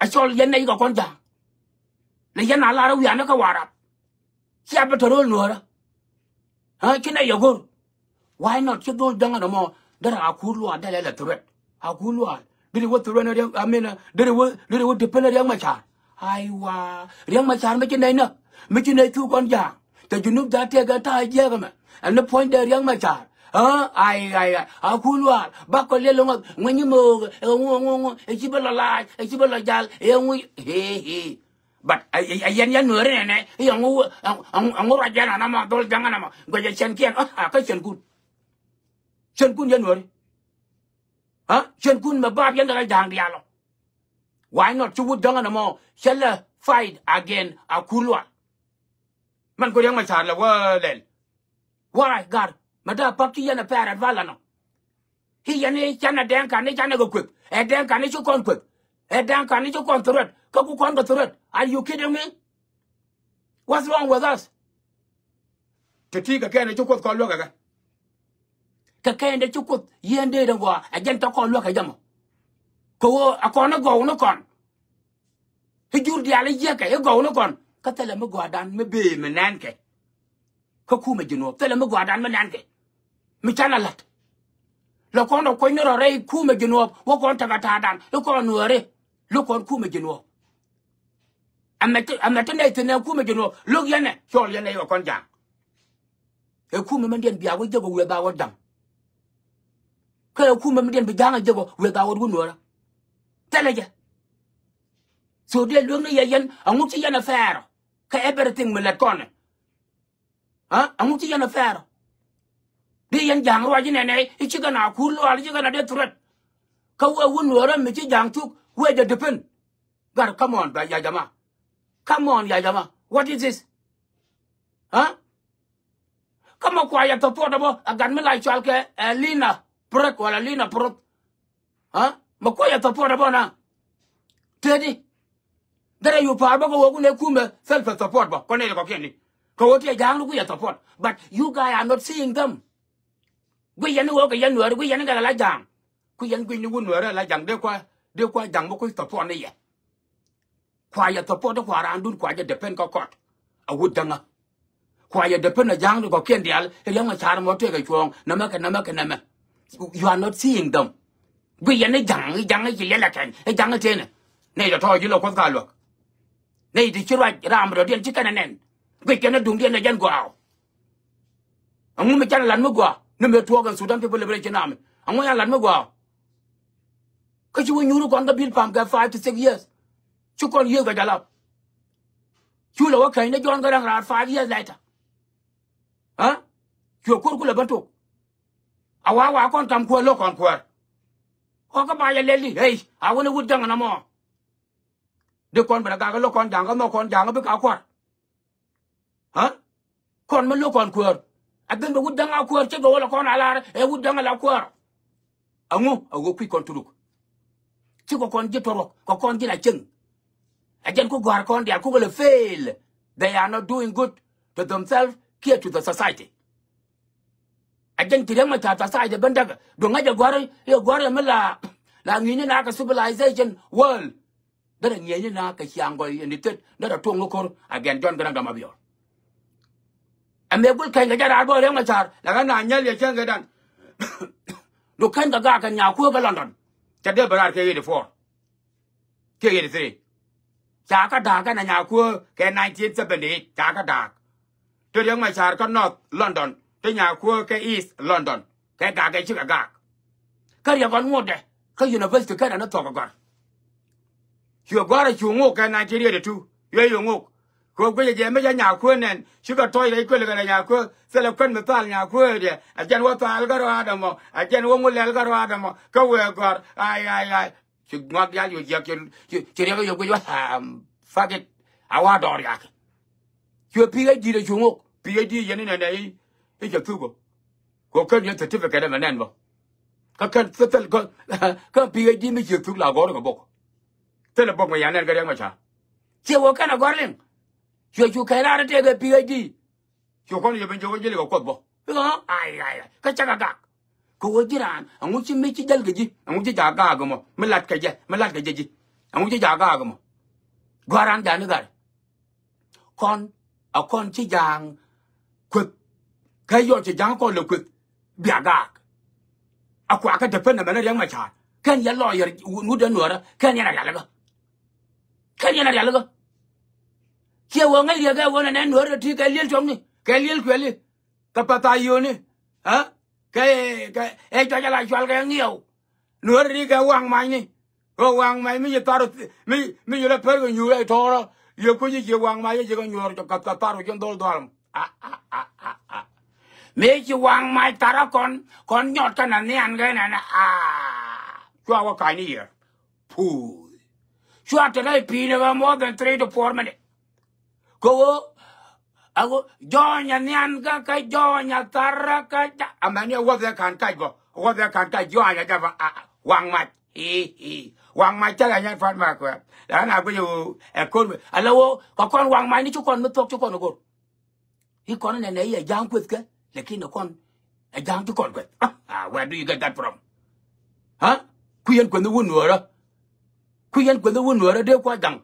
A cɔl yɛn nɛy kɛ kɔn Ja̱a̱ŋ. Lɛ yɛn a larɛ wianɛ kä Warap. Cia bi tɔ ro̱l Nuäärä. Aa, ci nɛy yɛ go̱r. Why not? Ci dhol Ja̱ŋä nɔmɔ derɛ Akur Lual dee lɛ lɛ threat. Akur Lual. Diri wä threat ni Riɛk, I mean, uh, diri wä, diri wä depend ni Riɛk Macar. Aiwa. Riɛk Macar mi ci nɛy nä. Mi ci nɛy thuk kɔn Ja̱a̱ŋ. Te Junub ja̱ tëëk ɛn ta̱a̱ jiɛɛk ɛmɛ. Ɛn ni puɔ̱nydɛ Riɛk Macar. Aa, ai, ai, ai. Akur Lual. Bak kɔ liɛl ŋɔth. Ŋuɛny mook. Ɛ ŋu, ŋu, ŋu. Ɛ ci bä lɔ laac. Ɛ ci bä lɔ jal. Ɛ ŋu. Hee, hee. But ɛ, ɛ, ɛ yɛn yɛn Nuääri nɛnɛ. Ɛ ŋu, ɛ ŋu, ɛ ŋu ruac jɛn anamɔ dhol Ja̱ŋä nɔmɔ. Guɛc ɛ cɛnkiɛn. Aa, kä cɛnkun. Cɛnkun yɛn Nuääri. Aa, cɛnkun mɛ bap yɛn kɛ Ja̱a̱ŋ diaal ɔ. Why not? Ci wut däŋä nɔmɔ cä lɛ fight again a kur lual. Mɛn ku Riɛk Macar lɛ wä lɛl. Why gar mɛ dee pak ci yɛn ɛ pɛɛr ɛt val ɛnɔ. I̱ yɛn i̱ canɛ dɛŋ kan i̱ canɛ kɛ kueth ɛ dɛŋ kan i̱ ci kɔn kueth ɛ dɛŋ kan i̱ ci kɔn threat kä ku kɔn kɛ threat. Are you kidding me? What's wrong with us? Te ti kɛ kɛn i̱ ci kuoth kɔn luäk kɛ kɛ kɛ kɛn i̱ ci kuoth yɛn dee dee gɔaa ɛ jɛn tɔ kɔn luäk kɛ jɛ mɔ. Kɛ ɣöö ɛ kɔn i̱ gɔw ni kɔn. I̱ jur diaal i̱ jiäkɛ i̱ gɔw ni kɔn kä thilɛ mi gɔaadan mi bëë mi nɛnkɛ. Kä kumɛ Jinub thilɛ mi gɔaadan mi nɛnkɛ. Mi canɛ la̱t lɛ kɔn ɛ kuɔ̱ny ni rɔ rɛy kumɛ Jinub wä kɔn tekɛ ta̱a̱dan i̱ kɔn nuääri. Lo̱k kɔn kumɛ Jinub. Ɛmɛ ti ɛmɛ ti nɛy thi̱n ɛ kumɛ Jinub lo̱k yɛn ɛ cɔɔl yɛn ɛ yɔ kɔn ja̱a̱ŋ. Ɛ kumɛ mi diɛn bia wä jek ɔ wi̱eth a wä da̱ŋ. Kä ɛ kumɛ mi diɛn bi ja̱a̱ŋ ɛ jek ɔ wi̱eth a wä wä nuäärä. Thilɛ jɛ. So dee lueŋni yɛ yɛn aŋu ci yɛn ɛ fɛɛr ɔ kä everything mi lɛt kɔn ɛ. Aŋu ci yɛn ɛ fɛɛr ɔ. Di yɛn ja̱a̱ŋ ruac inɛnɛ i̱ cikɛ na kur luaal i̱ cikɛ na dee threat. Kä wee wun nuäärä mi ci ja̱a̱ŋ thuk wee jɛ depend. Gar, come on, ba, ya jama. Come on, ya jama. What is this? Huh? Kä mɛ kua yɛ support ɛ bä a gat mi la cual kɛ ɛ Lina Prot wala Lina Prot. Huh? Mɛ kua yɛ support ɛ bä na. Tëëdi. Derɛ yu pa̱a̱r bä kɛ wä kun ɛ kumɛ self support bä kɔn nɛy kɔkiɛn ni. Kɛ wä tiɛ ja̱a̱ŋ ni ku yɛ support. But you guys are not seeing them. Guic yɛn ni ɣöö kɛ yɛn nuääri guic yɛn ni kɛ la ja̱a̱ŋ. Ku yɛn guic ni wun nuääri la ja̱a̱ŋ dee kua dee kua ja̱a̱ŋ mi kui̱ support ni yɛ. Kua yɛ support kua raandun kua jɛ depend kä kɔt. A wut däŋä. Kua yɛ depend a ja̱a̱ŋ ni kɔkiɛn diaal i̱ Riɛk Macar mɔ tëëkɛ cuɔ̱ɔ̱ŋ nɛmɛ kɛ nɛmɛ kɛ nɛmɛ. You are not seeing them. Guic yɛn ni ja̱a̱ŋ i̱ ja̱a̱ŋ i̱ ci liɛl ɛ kɛn i̱ ja̱a̱ŋ i̱ tënɛ. Nɛy tɔ̱tɔ̱ ji̱ lɔ kuoth ka luäk. Nɛy ti ci ruac raam rɔ̱diɛn ci kɛn ɛ nɛn. Guic kɛn ɛ duŋdiɛn ɛ jɛn gɔaa. Aŋu mi canɛ lat mi gɔaa ni mëë tuɔɔk ɛn Sudan People Liberation Army. Aŋu canɛ lat mi gɔaa. Kä ci wä nyuuri kɔn kä bil pam kɛ five to six years. Ci kɔn yiëëth kɛ jalap. Cu lɛ wä kɛny ni John Garang raar five years later. Huh? Cuɛ kuɔr kulɛ bä tok. A wa wa kɔn kam kuäär lo̱k kɔn kuäär. Ɣɔkä ba yɛ lɛli ɣɛy a wä ni wut ja̱ŋ ɛn ɛmɔ. Di kɔn bɛ rɛ gak lo̱k kɔn ja̱a̱ŋ kä nhɔk kɔn ja̱a̱ŋ bi ka kua̱r. Ɣä? Kɔn mi lo̱k kɔn kuäär. Ɛ ben bɛ wut däŋ a kuäär cä gɛ wä lɛ kɔn a lar ɛ wut däŋ a la kuäär. Ɛŋu ɛ ɣöö kui̱ kɔn turuk. Cikɛ kɔn ji̱ tɔrɔk kɛ kɔn ji̱ la cieŋ. Ɛ jɛn ku gɔ̱a̱r kɔn diaal kukɛ lɛ fail. They are not doing good to themselves kiɛ to the society. Ɛ jɛn ci Riɛk Macar society ben däkɛ duŋ ŋäcɛ gɔ̱a̱r i̱ gɔ̱a̱r i̱ mi la la ŋi̱i̱ni na kɛ civilization world. Derɛ ŋi̱eecni na kɛ ciaŋ gɔy in di tet derɛ tuɔŋ ni ko̱r a gɛn John Garang de Mabior. Ɛ mëë gul kɛny kɛ jɛ raar bä Riɛk Macar la ɣän na nyɛl yɛ cäŋ kɛ dan. Du kɛn kɛ gaak kɛ nyakuäär kɛ London. Cɛ dee bɛ raar kɛ eighty four kiɛ eighty three. Ca kä da̱a̱k kɛn a nyakuäär kɛ nineteen seventy eight ca kä da̱a̱k. Ti Riɛk Macar kä North London ti nyakuäär kɛ East London. Kɛ gak kɛ cikɛ gak. Kä Riɛk ɣɔn ŋotdɛ kä university kɛn ɛn ɛ thɔk ɛ gɔ̱r. Cuɛ gɔ̱r ɛ cu ŋok kɛ nineteen eighty two. Cuɛ cu ŋok. Kɛ guicɛ jɛ mi cä nyakuäär nɛn cikɛ tɔc rɛy kuël kɛnɛ nyakuäär. Thilɛ kuän mi thal nyakuäär diɛ ɛ jɛn wä thal kä rɔaadɛ mɔ ɛ jɛn wä ŋu lɛl kä rɔaadɛ mɔ kä wëë gɔ̱r. Ay ay ay. Ci ŋuak diaal yo̱ jiäk ci ci Riɛk yo̱ guic wä. Fuck it. A wa dɔɔr yak. Cuɛ PhD dee cu ŋok PhD yɛn inɛnɛ i̱ cɛ thuk ɔ. Kɛ kän yɛn certificate ɛmɛ nɛn bä. Kä kän thil kä kä PhD mi ciɛ thuk la gɔ̱r kɛ bok. Thilɛ bok mɛ yan nɛn kɛ Riɛk Macar. Ciɛ wä kɛn a gɔ̱r liŋ. Cuɛ cu kɛn raar tëëkɛ PhD. Cu kɔn yɛ ben jɔk ji̱ likɛ kuɔth bä. Ikä ai ai ai kä cakɛ gak. Kɛ wä ji̱ raan ɛŋu ci mi ci jäl kɛ ji̱ ɛŋu ci jaak gaak mɔ mi lat kɛ jɛ mi lat kɛ jɛ ji̱. Ɛŋu ci jaak gaak mɔ. Gɔ̱a̱r raan ja̱a̱n i̱ gat. Kɔn a kɔn ci ja̱a̱ŋ kueth. Kä yɔl ci ja̱a̱ŋ kɔn lɛ kueth bia gaak. A kuakä depend ɛmɛn Riɛk Macar kɛn yɛ lawyer wut dee nuɔrä kɛn yɛn a rialikä. Kɛn yɛn a rialikä. Ciɛ wä ŋäc Riɛk ɛ wä nɛ nɛn nuɔrä ti kɛ liel cuɔmni kɛ liel kuɛli. Kɛ path a yio̱o̱ni. Ɛ kɛ kɛ ɛ cuac ala cual kɛ ŋiɛw. Nuɔ̱ɔ̱ri kɛ waŋ manyni. Kɛ waŋ mac mi ci thar mi mi ci lɔ per kɛ nyuur ɛ tɔɔrɔ. Yɛ kui̱ci ci waŋ mac ci kɛ nyuɔr kɛ thar kɛ cin dhol dhɔl. A a a a a. Mi ci waŋ mac thar kɔn kɔn nyɔt kɛ na nhian kɛ nɛn a. Cua wä ka̱ny ni yɛ. Puuth. Cua te rɛy pi̱i̱ni kä more than three to four minute. Kɛ ɣöö a ɣöö jɔɔny a nhian kä kä jɔɔny a thar kä ca. Amɛn ni a wäth ɛ ka̱n kac gɔ, a wäth ɛ ka̱n kac jɔɔny a japa a waŋ mac. Ii, ii. Waŋ mac cä ɣä nyɛn fat ma kuɛ. La na guic ɣöö ɛ ko̱r mi ala ɣöö kɛ kɔn waŋ mac ni ci kɔn mi thuɔ̱k ci kɔn go̱r. I̱ kɔn nɛ nɛ i̱ ɛ ja̱a̱ŋ kueth kɛ, lakin ɛ kɔn ɛ ja̱a̱ŋ ti kɔn kueth. Ah, ah, where do you get that from? Ha? Kui̱ yɛn kueth ni wun nuɔɔrä. Kui̱ yɛn kueth ni wun nuɔɔrä dee kua̱ ja̱ŋ.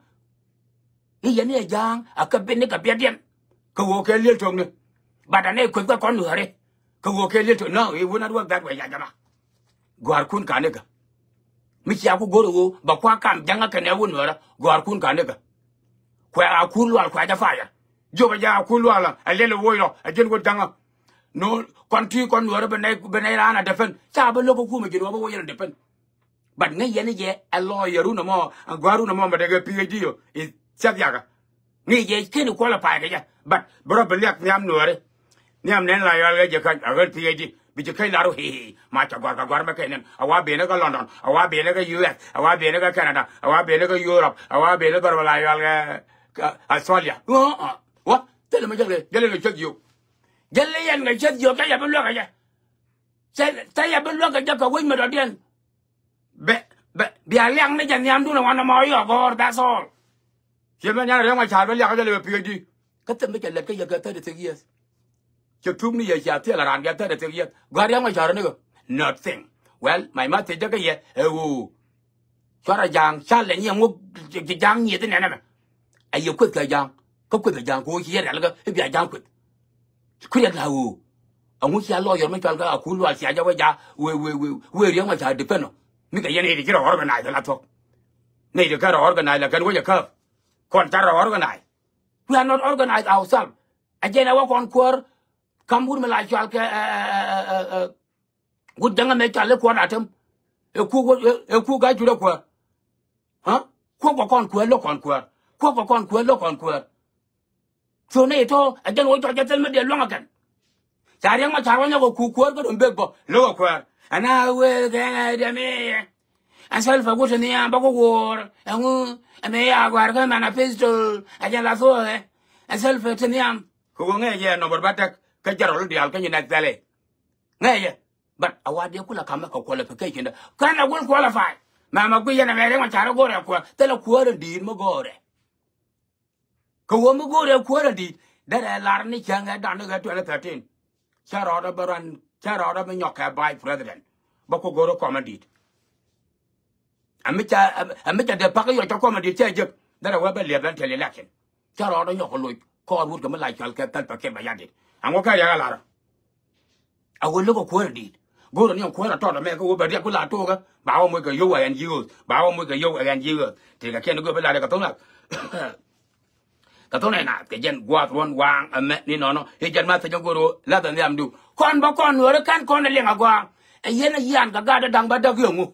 I̱ yɛn i̱ ɛ ja̱a̱ŋ a kɛ ben ni kɛ biɛt yɛn. Kɛ ɣöö kɛ liel to̱ŋni. But anɛ kueth kɛ kɔn nuɔɔri. Kɛ ɣöö kɛ liel to̱ŋni. No, it would not work that way, ya jama. Gɔ̱a̱rkun ka̱n ikä. Mi cia ku go̱r ɣöö ba kua kam ja̱ŋä kɛnɛ wun nuɔrä gɔ̱a̱rkun ka̱n ikä. Kuɛ a kun lual kuɛ jɛ fayɛ. Jiök a jɛ a kun lual a lɛl a woc rɔ a ji̱n wut ja̱ŋä. No, kɔn ti kɔn nuɔrä bi nɛy bi nɛy raan a depend ca bi lo̱k a kumɛ ji̱n wä bi woc rɔ depend. But ŋäc yɛn i̱ jɛ a lawyer run ɛmɔ a gɔ̱a̱r run ɛmɔ mɛ dee kɛ P H D yo i̱ thiath yakä. Ŋi̱i̱c jɛ keni qualify kɛ jɛ. But bä rɔ bi liak nhiam nuɔɔri. Nhiam nɛn la yɔal ɣä jɛ käny a ɣän P H D. Bi jɛ käny la ru hi̱i̱. Ma ca gɔ̱a̱r kɛ gɔ̱a̱r mɛ kɛ nɛn. A wa benä kä London. A wa benä kä U S. A wa benä kä Canada. A wa benä kä Europe. A wa benä bä rɔ la yɔal ɣä kä Australia. Ɣä, ɣä. Wa, thilɛ mɛ jɛ lɛ, jɛ lɛ ŋɛ cäth jiök. Jɛ lɛ yɛn ŋɛ cäth jiök, cä yɛ bi luäk kɛ jɛ. Cä, cä yɛ bi luäk kɛ jɛ kɛ wec mɛ dɔ̱diɛn. Bɛ, bɛ, bia liak ni jɛ nhiamdun ɛ wan ɛmɔ yɔ gɔ̱r, that's all. Ciɛ mɛ nyan Riɛk Macar bɛ liak jɛ lɛ bɛ P H D. Kä thɛm mi cɛ lɛt kä yɛ kɛ thirty six years. Cɛ thuk ni yɛ cia thiɛl a raan kɛ thirty six years. Gɔ̱a̱r Riɛk Macar ni kɛ. Nothing. Well, my message jɛ kä yɛ ɛ ɣöö. Cuarɛ ja̱a̱ŋ ca lɛ nyiɛ ŋuk ja̱a̱ŋ nyieth inɛnɛ mɛ. A yɛ kueth kɛ ja̱a̱ŋ. Kä kueth kɛ ja̱a̱ŋ kɛ ɣöö ci yɛ rialikä i̱ bia ja̱a̱ŋ kueth. Kui̱ riɛk la ɣöö. Aŋu cia lawyer mi cual kä a kun lual cia jɛ wee ja̱a̱ wee wee wee wee Riɛk Macar depend ɔ. Mi kɛ yɛn nɛy ti ci rɔ organize la thuɔ̱k. Nɛy ti kɛ rɔ organize la kɛn wec a käp. Kɔn ca rɔ organize. We are not organized ourselves. A jɛn a wä kɔn kuäär. Kam wut mi la cual kɛ ɛ ɛ ɛ ɛ ɛ. Wut jäŋä mëë ca lɛ kuɔt atem. Ɛ kuk wä, ɛ, ɛ kuk a jurɛ kuäär. Ha? Kuɔk kɛ kɔn kuäär, lo̱k kɔn kuäär. Kuɔk kɛ kɔn kuäär, lo̱k kɔn kuäär. So nɛ itɔ ɛ jɛn wä jɔc jɛ thil mi dee luäŋ ɛ kɛn. Ca Riɛk Macar wä nyɔk ɛ kuk kuäär kä dom bek bä, lo̱k ɛ kuäär. Ɛn a wee kɛ ŋɛ dee mi. Ɛn Salva wut ni a bä kä wuɔɔr. Ɛŋu, ɛ mi a gɔ̱a̱r kä manifesto. Ɛ jɛn la thuɔɔk ɛ. Ɛn Salva ti nhiam. Kɛ wä ŋɛ jɛ nɔmɔr bä tɛk kä jɛrɔl diaal kä nyi nɛk thɛl ɛ. Ŋɛ jɛ. But a wa diɛ kulɛ kamɛ kɛ qualification dɛ. Kɛn a wul qualify. Mama gui yɛn a mɛ Riɛk Macar go̱rɛ kuäär. Thilɛ kuäär in di̱i̱t mi go̱rɛ. Kɛ wä mi go̱rɛ kuäär in di̱i̱t. Derɛ lar ni cäŋ ɛ dan ni ɣɛ twenty thirteen. Cä rɔɔdɛ bä run, cä rɔɔdɛ bä nyɔk kɛ vice president. Bä ku go̱rɛ kɔm in di̱i̱t. Ɛ mi ca, ɛ mi ca dee pak yɔ cä kɔm in di̱i̱t cä jek. Derɛ wä bä liɛp ɛn till election. Cä rɔɔdɛ nyɔk kɛ loc kɔɔr wut kɛ mi la cual kɛ Salva Kiir Mayardit. Aŋu kɛ riɛk a lar. A wä lo̱k a kuäär a di̱i̱t. Go̱o̱r a ni a kuäär a tɔt a mɛ kä wä bɛ riɛk ku la to̱o̱kä. Ba wä moc kɛ yio̱w a ɛn ji̱ ɣööth. Ba wä moc kɛ yio̱w a ɛn ji̱ ɣööth. Tëëkɛ kiɛn go̱o̱r bi la riɛk kɛ tho̱ŋ nath. Kɛ tho̱ŋ nath kɛ jɛn gua̱a̱th ruɔ̱n waaŋ ɛmɛ ni nɔnɔ. I̱ jɛn ma thiec a go̱o̱r ɣöö lath a nhiamdu. Kɔn bä kɔn nuɔ̱ɔ̱ri kɛn kɔn a liŋ a gɔaa. Ɛ yɛn a yian kɛ gaat a da̱ŋ bä däk yio̱ŋ ŋu.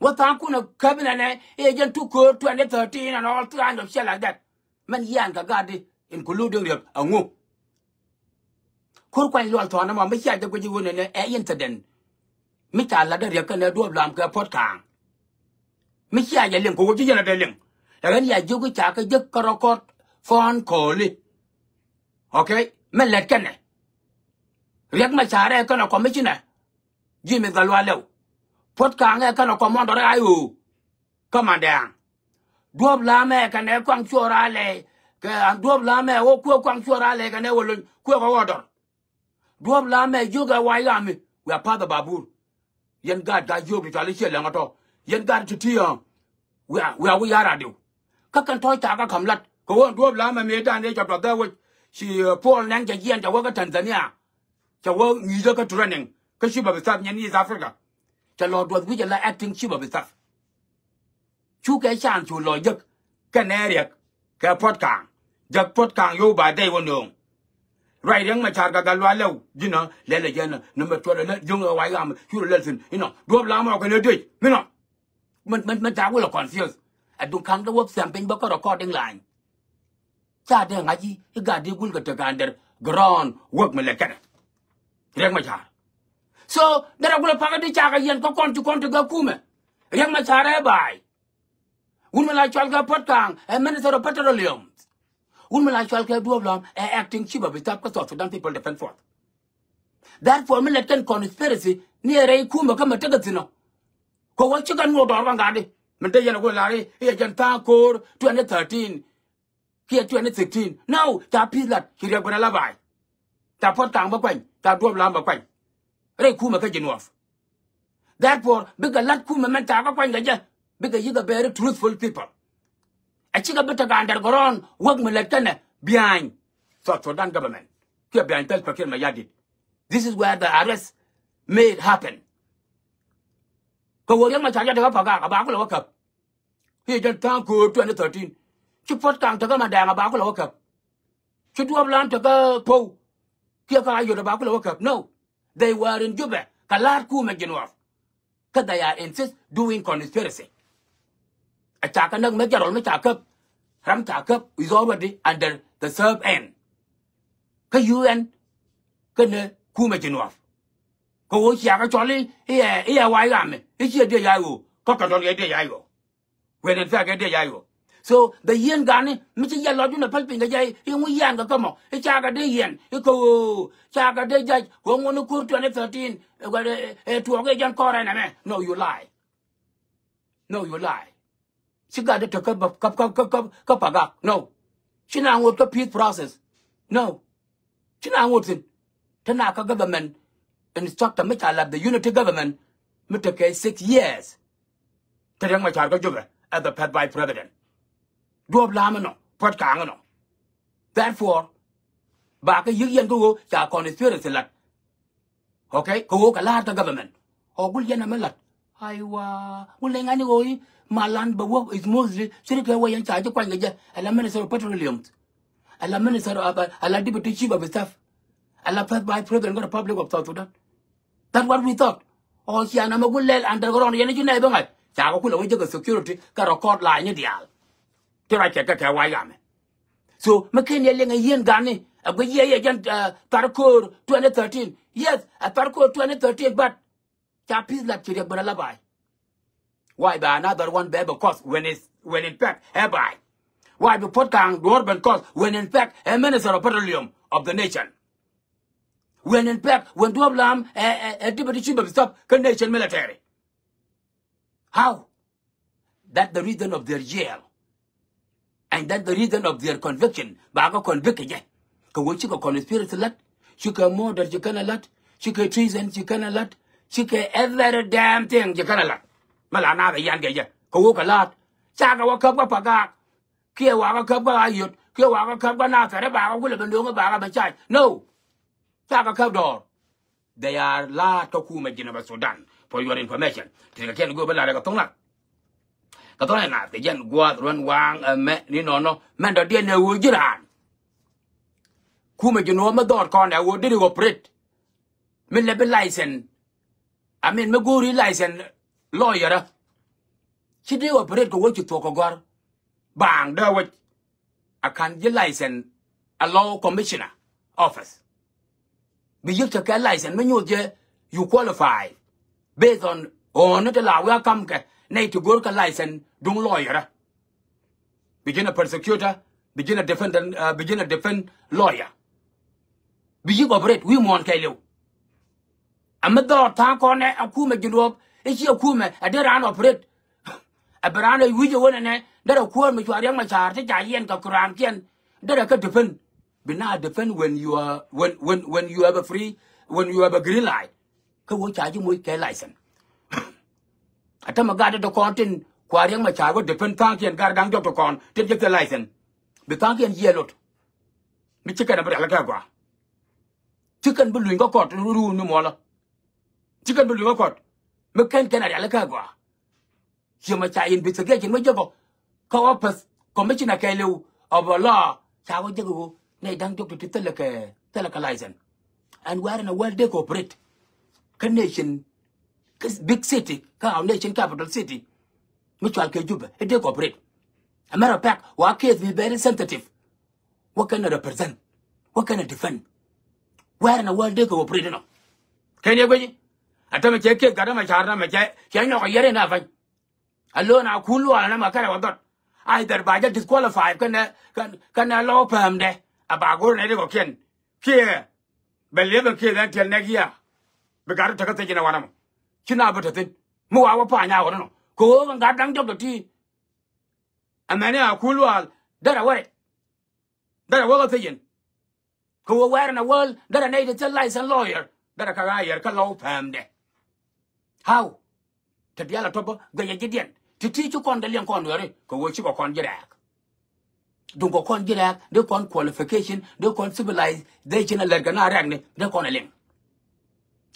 Wä tha̱a̱ŋ kun a käp inɛnɛ i̱ jɛn tuk köör twenty thirteen and all kind of shit like that. Mɛn yian kɛ gatdi including Riɛk aŋu. Ko̱r kuany lual thɔ̱ɔ̱n ɛmɔ mi cia jɛ guic i̱ ɣöö nɛnɛ ɛ incident. Mi ca la̱t dee Riɛk kɛnɛ Duɔ̱ɔ̱p Lam kɛ Puɔ̱t Ka̱a̱ŋ. Mi cia jɛ liŋ kɛ ɣöö ci yɛn a dee liŋ. Ɛ ɣän ya jiök i̱ ca kɛ jek kä record phone call i̱. Okay? Mɛn lät kɛnɛ Riɛk Macar ɛ kɛnɛ commissioner. Ji̱ mith kɛ lual lɛw. Puɔ̱t Ka̱a̱ŋ ɛ kɛnɛ commander ɛ I O. Kä Mandɛɛŋ. Duɔ̱ɔ̱p Lam ɛ kɛnɛ Kuaŋ Cuɔr Alɛ. Kɛ Duɔ̱ɔ̱p Lam ɛ wä kuɛ Kuaŋ Cuɔr Alɛ kɛnɛ wä lony kuɛ kɛ wä dɔr. Duɔ̱ɔ̱p Lam ɛ jiök ɛ wac ɣami. Wiaa path ɛ babur. Yɛn gaat ka jiök ti cɔal i̱ ciɛ lɛŋ ɛ tɔ. Yɛn gaat ti ti ɛ. Wiaa wiaa wi̱i̱ ya̱r a diw. Kä kɛn tɔ̱ ca kä ka̱m la̱t kɛ ɣöö Duɔ̱ɔ̱p Lam ɛ mëëdan dee cɛ tuɔth dhɛ wec. Ci Paul Nɛŋ cɛ jiɛn cɛ wä kä Tanzania. Cɛ wä ŋi̱i̱cä kä training kä chief of staff nyɛn East Africa. Cɛ lɔ duɔth wi̱cɛ la acting chief of staff. Cukɛ chance cu lɔ jek kɛnɛ Riɛk kɛ Puɔ̱t Ka̱a̱ŋ. Jek Puɔ̱t Ka̱a̱ŋ yo̱o̱ ba dɛy wä nööŋ. Ruac Riɛk Macar kɛ Gat Lual lɛw ji̱nä lɛl ɛ jɛn ni mɛ tuɔt ɛ lä jiöŋ ɛ wac ɣam cu lɛ lɛl thi̱n inɔ Duɔ̱ɔ̱p Lam ɔ kɛn ɛ dec minɔ. Mɛn mɛn mɛn ta̱a̱ wä lɛ confuse. Ɛ duŋ ka̱ŋ dee wä thia̱m piny bä kä record in line. Ca dee ŋa̱c i̱ i̱ gat di gul kɛ tek under ground work mi lɛ kɛnɛ. Riɛk Macar. So derɛ gulɛ pakä di cakɛ yɛn kä kɔn ti kɔn ti gɛ kumɛ. Riɛk Macar ɛ ba̱a̱y. Wun mi la cɔal kɛ Puɔt Kaŋ ɛ Minister of Petroleum. Wun mi la cɔal kɛ Duɔp Lam ɛ acting chief of staff kä South Sudan People Defense Force. Therefore mi lät kɛn conspiracy ni ɛ rɛy kumɛ kä mɛ tekɛ thi̱n ɔ. Kɛ wä cikɛ nuɔɔk dɔɔr kä ŋa̱di mi te yɛn ɛ ku lar i̱ i̱ ɛ jɛn tha̱a̱ŋ ko̱o̱r twenty thirteen kiɛ twenty sixteen. No, ca pi̱i̱th lat ci Riɛk Bɛn Ala Baay. Ca Puɔt Kaŋ bä kuany, ca Duɔp Lam bä kuany. Rɛy kumɛ kä Jinub. Therefore bikɛ lat kumɛ mɛn ca kä kuany kɛ jɛ, bikɛ yi̱k a very truthful people. A cikɛ bi tekɛ underground wäk mi lät kɛnɛ behind South Sudan government kiɛ behind Salva Kiir Mayardit. This is where the arrest made happen. Kɛ wä Riɛk Macar jɛ tekɛ Pagak a ba kulɛ wä käp. I̱ jɛn tha̱a̱ŋ ko̱o̱r twenty thirteen. Ci Puɔt Kaŋ tekä Madɛɛŋ a ba kulɛ wä käp. Ci Duɔp Lam tekä Pow kiɛ kä Ayod a ba kulɛ wä käp. No. They were in Juba kɛ la̱a̱t kumɛ Jinub. Kä they are insist doing conspiracy. A ca kɛ näk mi jɛ rɔl mi ca käp. Ram ca käp is already under the serve end. Kä U N kɛnɛ kumɛ Jinub. Kɛ ɣöö cia kɛ cɔl i̱ i̱ ɛ i̱ ɛ wa̱i̱ ɣamɛ i̱ ciɛ diɛ ya̱a̱ ɣöö kä kɛ tɔ̱n kɛ diɛ ya̱a̱ ɣöö. When in fact ɛ diɛ ya̱a̱ ɣöö. So the yin gani mi ci yɛ lɔt yun ɛ päl piny kɛ jɛ i̱ ŋu yian kɛ kä mɔ i̱ ca kɛ dee yɛn i̱ kɛ ɣöö ca kɛ dee jac kɛ ŋuɔ̱n i̱ ko̱r twenty thirteen. Ɛ tuɔɔk i̱ jɛn kɔr ɛn ɛmɛ. No, you lie. No, you lie. Ci gat dee tek kä Pagak. No. Ci na ŋot kä peace process. No. Ci na ŋot thi̱n. Te na kä government instructor mi ca lat the unity government mi tekɛ six years. Te Riɛk Macar kä Jubɛ as the first vice president. Duɔp Lam inɔ, Puɔt Kaŋ inɔ. Therefore ba kä yi̱k yɛn kä ɣöö ca conspiracy lat. Okay, kɛ ɣöö kɛ la̱a̱t kä government. Ɔ gul yɛn ɛmɛ la̱t. Aiwa, gul nɛy ŋa̱ni ɣöö i̱ malan bɛ wä is mostly ciri kɛ wä yɛn ca ji̱ kuany kɛ jɛ. Ala Minister of Petroleum. Ala Minister of, ala Deputy Chief of Staff. Ala First Vice President kä Republic of South Sudan. That's what we thought. Ɔ cian ɛmɛ gul lɛl underground yɛn i̱ ci nɛy bä ŋa̱c ca kɛ kulɛ wä jɛ kɛ security kɛ record la̱a̱c ni diaal. Ti ruac kɛ kɛ kɛ wa̱i̱ ɣamɛ. So mi ken yɛ liŋ ɛ yieen gani ɛ guic yiëë yɛ jɛn thar ko̱o̱r twenty thirteen. Yes, ɛ thar ko̱o̱r twenty thirteen, but ca peace lat ci Riɛk Bɛn Ala Baay. Why bɛ another one bɛ bɛ cause when is when in fact ɛ baay? Why bɛ Puɔt Kaŋ duɔ̱ɔ̱r ben cause when in fact ɛ Minister of Petroleum of the nation? When in fact when Duɔp Lam ɛ ɛ ɛ Deputy Chief of Staff kä nation military? How? That the reason of their jail. And that the reason of their conviction. Ba kɛ convict kɛ jɛ. Kɛ ɣöö cikɛ conspiracy lat. Cikɛ murder ci kɛn ɛ lat. Cikɛ treason ci kɛn ɛ lat. Cikɛ every damn thing ci kɛn ɛ lat. Mɛ la naath ɛ yan kɛ jɛ. Kɛ ɣöö kɛ la̱a̱t. Ca kɛ wä käp kä Pagak. Kiɛ wa kɛ käp kä Ayod. Kiɛ wa kɛ käp kä Nathɛr i̱ ba kɛ kulɛ ben do̱ŋ i̱ ba kɛ ben charge. No. Ca kɛ käp dɔɔr. They are la̱a̱t kä kumɛ Jinub Sudan. For your information. Ti kɛ kiɛn go̱o̱p bä la̱a̱t kɛ thoŋ nath. Kɛ thoŋ nath kɛ jɛn gua̱a̱th ruɛn waŋ ɛmɛ ni nɔnɔ. Mɛn dɔ̱diɛn ɛ ɣöö ji̱ raan. Kumɛ Jinub mi dhɔɔt kɔn ɛ ɣöö deri operate. Mi lɛ bi license. I mean mi go̱o̱ri license lawyer. Ci dee operate kɛ wec ci thuɔ̱k kɛ gɔ̱a̱r. Baaŋ dee wec. A ka̱n ji̱ license a law commissioner office. Bi yi̱k tekɛ license mi nyuuth jɛ, you qualify based on ɣɔ̱ɔ̱ni ti la wi̱i̱ a ka̱mkɛ nɛy ti go̱o̱rkɛ license duŋ lawyer. Bi ji̱n a prosecutor, bi ji̱n a defendant, uh, bi ji̱n a defend lawyer. Bi yi̱k operate wi̱i̱ muɔ̱ɔ̱n kɛɛliw. A mi dhɔɔr tha̱a̱ŋ kɔn ɛ a kumɛ Jinub i̱ ci a kumɛ a dee raan operate. A bi raan ɛ wi̱c ɛ wen ɛnɛ derɛ kuäär mi cua Riɛk Macar ti ca yiɛn kɛ kuraankiɛn derɛ kä defend. Bi na defend when you are when when when you have a free, when you have a green light. Kä wä ca ji̱ moc kɛ license. A tämɛ gat dee kɔn tin kua Riɛk Macar wä defend tha̱a̱ŋkiɛn gat da̱ŋ diɔk ti kɔn tin jɛ kɛ license. Bi tha̱a̱ŋkiɛn yiëë lot. Mi ci kɛn a bi rial kɛ gɔaa. Ci kɛn bi luny kä kɔt run ni muɔlä. Ci kɛn bi luny kä kɔt. Mi kɛn kɛn a rial kɛ gɔaa. Ciɛ ma ca investigation ma jekɔ kä office commissioner kɛɛliw of a law ca wä jek ɣöö nɛy da̱ŋ diɔk ti ti thilɛ kɛ thilɛ kɛ license. And we are in a world dee cooperate kä nation kä big city kä our nation capital city mi cual kɛ Juba. It dee cooperate. A matter of fact wa case mi very sensitive. What can I represent? What can I defend? Where in the world dee kɛ operate inɔ? Kɛn yɛ guici. A tämɛ cɛ kieth gat tämɛ car tämɛ cɛ cɛ nyɔk a yɛr in a fa̱ny. A lo̱o̱n a kun luɔl a nɛmɛ kɛrɛ wä dhɔt. Either ba jɛ disqualify kɛnɛ, kɛn, kɛnɛ lɔ pɛmdɛ. A ba go̱r nɛ ri kɔkiɛn kiɛ bɛ liɛth ɛn kiɛ dhɛn tiɛl nɛk yia. Bi gat rɔ tekä thiec inɛ wanɛ mɔ. Ci na bi te thi̱n mi wa wä pa̱a̱ny a ɣɔn inɔ kɛ ɣöö kɛ gat da̱ŋ jɔk tɔ ti. Ɛmɛni a kul wal derɛ wä rɛc. Derɛ wä kɛ thiec in. Kɛ ɣöö where in the world derɛ nɛy ti thil license lawyer derɛ kɛ ɣa̱a̱ yɛr kä lɔw pɛmdɛ. How? Te diaal a tɔpä guɛcɛ ji̱ diɛn ti ti ci kɔn dee liɛŋ kɔn wɛri kɛ ɣöö cikɛ kɔn ji̱ rɛɛk. Duŋ kɛ kɔn ji̱ rɛɛk dee kɔn qualification dee kɔn civilization a lɛr kɛ na rɛɛkni dee kɔn a liŋ.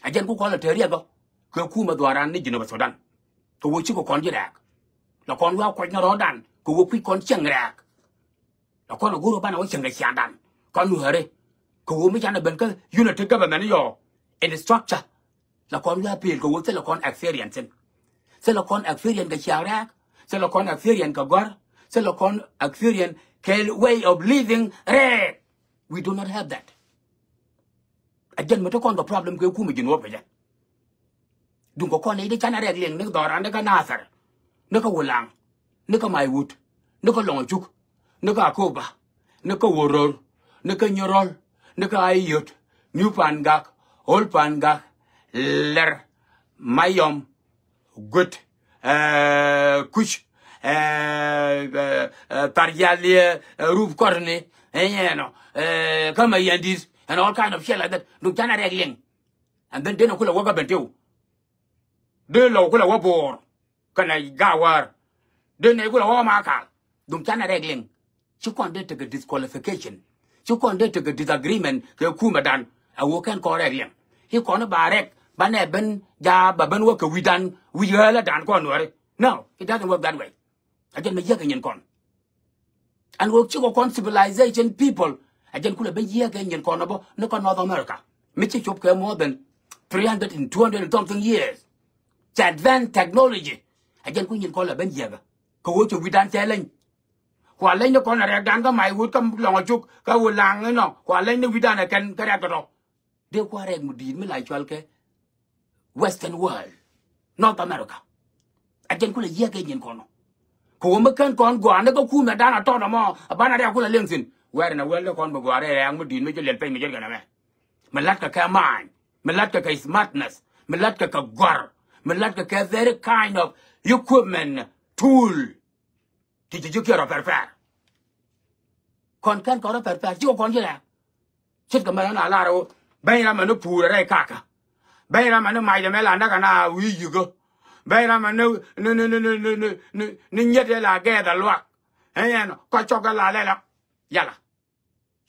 A jɛn ku kɔn lɛ te riɛk ɔ kɛ kumɛ dhuaaran ni Jinub Sudan. Kɛ ɣöö cikɛ kɔn ji̱ rɛɛk. Lɛ kɔn wiaa kuɔc ni rɔɔdan kɛ ɣöö kui̱ kɔn cieŋ rɛɛk. Lɛ kɔn a go̱r ɔ banɛ wä cieŋ kɛ ciaaŋdan kɔn nuääri. Kɛ ɣöö mi canɛ ben kä unity government yɔ in structure. Lɛ kɔn wiaa pil kɛ ɣöö thilɛ kɔn experience in. Thilɛ kɔn experience kɛ ciaaŋ rɛɛk. Thilɛ kɔn experience kɛ gɔ̱r. Thilɛ kɔn experience kɛ way of living rɛɛk. We do not have that. A jɛn mi ti kɔn kɛ problem kɛ kumɛ Jinub kɛ jɛ. Duŋ kɛ kɔn i̱ di canɛ rɛk liŋ ni kɛ dhɔran ni kɛ Nathɛr ni kɛ Wulaŋ ni kɛ Maiwut ni kɛ Lɔŋcuk ni kɛ Akoba ni kɛ Wuror ni kɛ Nyirol ni kɛ Ayot, New Pangak, Old Pangak, Lɛr, Mayɔm, Guet, eh, Kuc, eh, eh, eh, Thar Jali, eh, Rup Kɔrni, eh, you know, eh, kä Mayandit, and all kind of shit like that. Duŋ canɛ rɛk liŋ. And then denɛ kulɛ wä kä Bentiu. Dee lɔw kulɛ wä Boor kɛnɛ Gawar. Denɛ kulɛ wä Makal. Duŋ canɛ rɛk liŋ. Ci kɔn dee tekɛ disqualification. Ci kɔn dee tekɛ disagreement kɛ kumɛdan. A ɣöö kɛn kɔn rɛk liŋ. I̱ kɔn i̱ ba rɛk banɛ ben ja̱a̱ ba ben wä kɛ wi̱cdan wi̱c ɣälädan kɔn nuääri. No, it doesn't work that way. A jɛn mi yiäk ɛ nyin kɔn. And wä cikɔ kɔn civilization people. A jɛn kulɛ ben yiäk ɛ nyin kɔn ɛ bä ni kä North America. Mi ci cop kɛ more than three hundred and two hundred and something years. Ci advanced technology. A jɛn ku nyin kɔn lɛ ben yiäk ɛ kɛ ɣöö ci wi̱cdan cɛ leny. Kua leny ni kɔn a rɛkdan kä Maiwut kä Lɔŋcuk kä Wulaŋ inɔ kua leny ni wi̱cdan ɛ kɛn kä rɛk tɔtɔ. Dee kua rɛk mi di̱i̱t mi la cual kɛ Western world, North America. A jɛn kulɛ yiäk kɛ nyin kɔn ɔ. Kɛ wä mi kɛn kɔn gɔaa ni kä kumɛ dan a tɔt ɔmɔ a banɛ rɛk kulɛ liŋ thi̱n. Where in the world dee kɔn bi gɔaa rɛk rɛk mi di̱i̱t mi ci liɛl piny mi jɛt kɛn ɛmɛ. Mi la̱t kɛ kɛ mind, mi la̱t kɛ kɛ smartness, mi la̱t kɛ kɛ gɔ̱r, mi la̱t kɛ kɛ very kind of equipment, tool. Ti ci ji̱ kiɛ rɔ pɛrpɛr. Kɔn kɛn kɔn rɔ pɛrpɛr cikɛ kɔn ji̱ rɛɛk. Ce̱tkɛ mɛ rɔ na lar ɣöö beny ram mɛ ni puurɛ rɛy kakä. Beny ram mɛ ni macdɛ mɛ la näk ana wi̱i̱ yikä. Beny ram mɛ ni ni ni ni ni ni ni ni ni nyet ɛ la gɛɛth a luak. Ɛn yɛn kɔ cɔk ɛ la lɛlɛ. Yala.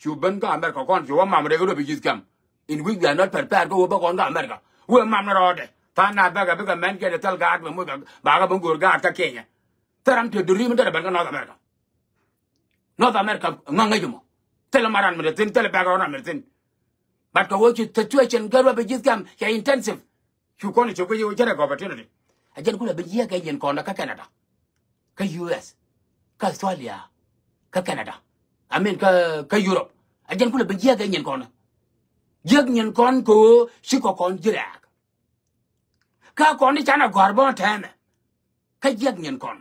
Cu ben kä America kɔn cu wä mam rɛk rɔ bi ji̱th kɛm. In which we are not prepared kä wä bä kɔn kä America. Wee mam ni rɔɔdɛ. Tha̱a̱ŋ na bäkɛ bikɛ mɛn kiɛn ɛ thil gaat mɛ muc bakä ben go̱o̱r gaat kä Kenya. Thil ram te duri mi derɛ ben kä North America. North America ŋa̱ ŋäc mɔ. Thilɛ maran mi te thi̱n, thilɛ bɛk rɔɔdan mi te thi̱n. But kɛ wee cu situation kä rɔ bi ji̱th kɛm cɛ intensive. Cu kɔn i̱ cop kä yio̱w cärɛ kɛ opportunity. A jɛn kulɛ bi yiëë kɛ nyin kɔn kä Canada, kä U S, kä Australia, kä Canada, I mean kä, kä Europe. A jɛn kulɛ bi yiëë kɛ nyin kɔn. Jiäk nyin kɔn kɛ ɣöö ci kɔ kɔn ji̱ rɛɛk. Kä kɔn i̱ canɛ gɔ̱a̱r bä tɛmɛ. Kä jiäk nyin kɔn.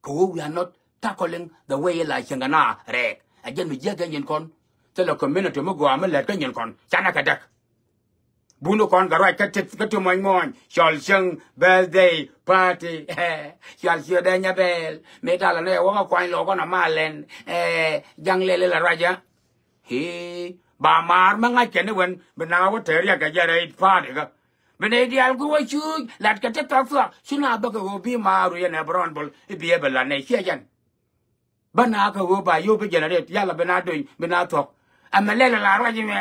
Kɛ ɣöö we are not tackling the way la cieŋ kɛ na rɛɛk. A jɛn mi jiäk kɛ nyin kɔn. Thilɛ community mi gɔaa mi lät kä nyin kɔn. Canɛ kɛ däk. Buni kɔn kɛ ruac kä ti, kä ti muɔ̱ny muɔ̱ny. Cɔl cieŋ, birthday party. Cɔl cieŋ dee nyabɛɛl. Mi talɛ ni ɛ wä kä kuany lɔk kɔn a malɛn. Ɛ, jaŋ lɛl ilɛ ruac ɛ. Hii, ba maar mi ŋa̱c kɛn iwɛn bi naŋ a wä tɛɛr yak kɛ jɛ rɛy party kä. Bi nɛy diaal ku wä cuuc lat kɛ ti thɔk thuak cu na bä kɛ ɣöö bi maar wi̱i̱ ɛn ɛ bi rɔɔn bol i̱ bi ɛ bi lat nɛy ciɛ jɛn. Bä na kɛ ɣöö ba yio̱w bi generate yala bi na dony bi na thuɔ̱k. Ɛmɛ lɛl ala ruac imɛ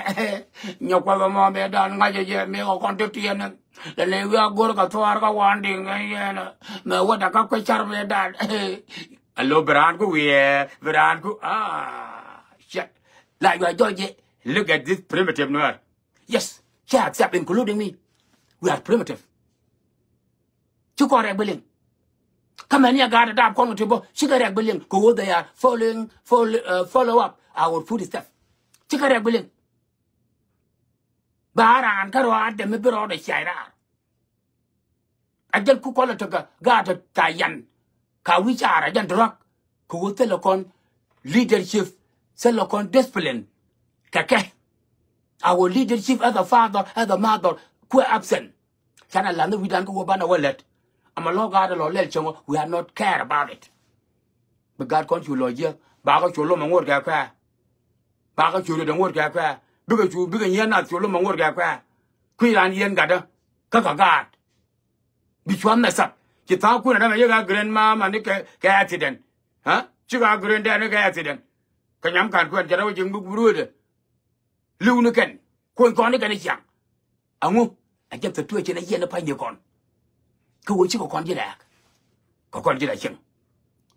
nyɔk kuɔth ɛmɔ mëë dan ŋa̱c ɛ jɛ mëë kɛ kɔn ti tiɛɛn. Lɛ nɛy wi̱i̱ a go̱r kɛ thuaar kä wan diŋ ɛ yɛn mɛ wädɛ kä kuec car mëë dan. Alo bi raan ku wiɛɛ bi raan ku ah shit. La yua jɔc jɛ. Look at this primitive Nuer. Yes, cɛ accept including me. We are primitive. Ci kɔn rɛk bi liŋ. Kä mɛn ni a gaat a dap kɔn ti bɔ ci kɛ rɛk bi liŋ kɛ ɣöö they are following, follow, uh, follow up our footstep. Ci kɛ rɛk bi liŋ. Ba raan kä rɔaadɛ mi bi rɔɔdɛ ciac raar. A jɛn ku kɔlɛ tekɛ gaat a ca yan. Ka wi̱c caar a jɛn drug. Kɛ ɣöö thilɛ kɔn leadership, thilɛ kɔn discipline kɛ kɛ. Our leadership as a father, as a mother, kuɛ absent. Canɛ la̱th ni wi̱dan kä wä banɛ wä lät. Ama lɔ gaat lɔ lɛl cäŋ, we are not care about it. Bi gaat kɔn cu lɔ jiäk, bakɛ cu lom a ŋot kɛ kuɛ. Bakɛ cu riet a ŋot kɛ kuɛ. Bikɛ cu, bikɛ nyieen nath cu lom a ŋot kɛ kuɛ. Kui̱ ran yien gatdä kä kɛ gaat. Bi cua̱th mɛ thap. Ci tha̱a̱ŋ kun a dämɛ yek a grandmama ni kɛ, kɛ accident. Ha? Cikɛ a granddad ni kɛ accident. Kɛ nyam ka̱n kuɛn cɛ rɛw ji̱ ŋuk bi rueetdɛ. Li̱w ni kɛn. Kuɔny kɔn ni kɛn i̱ ciaŋ. Aŋu? A jɛ thɛ tueecin a yiɛn i̱ pa̱ny ni kɔn. Kä wee cikɛ kɔn ji̱ rɛɛk. Kɛ kɔn ji̱ rɛɛk cieŋ.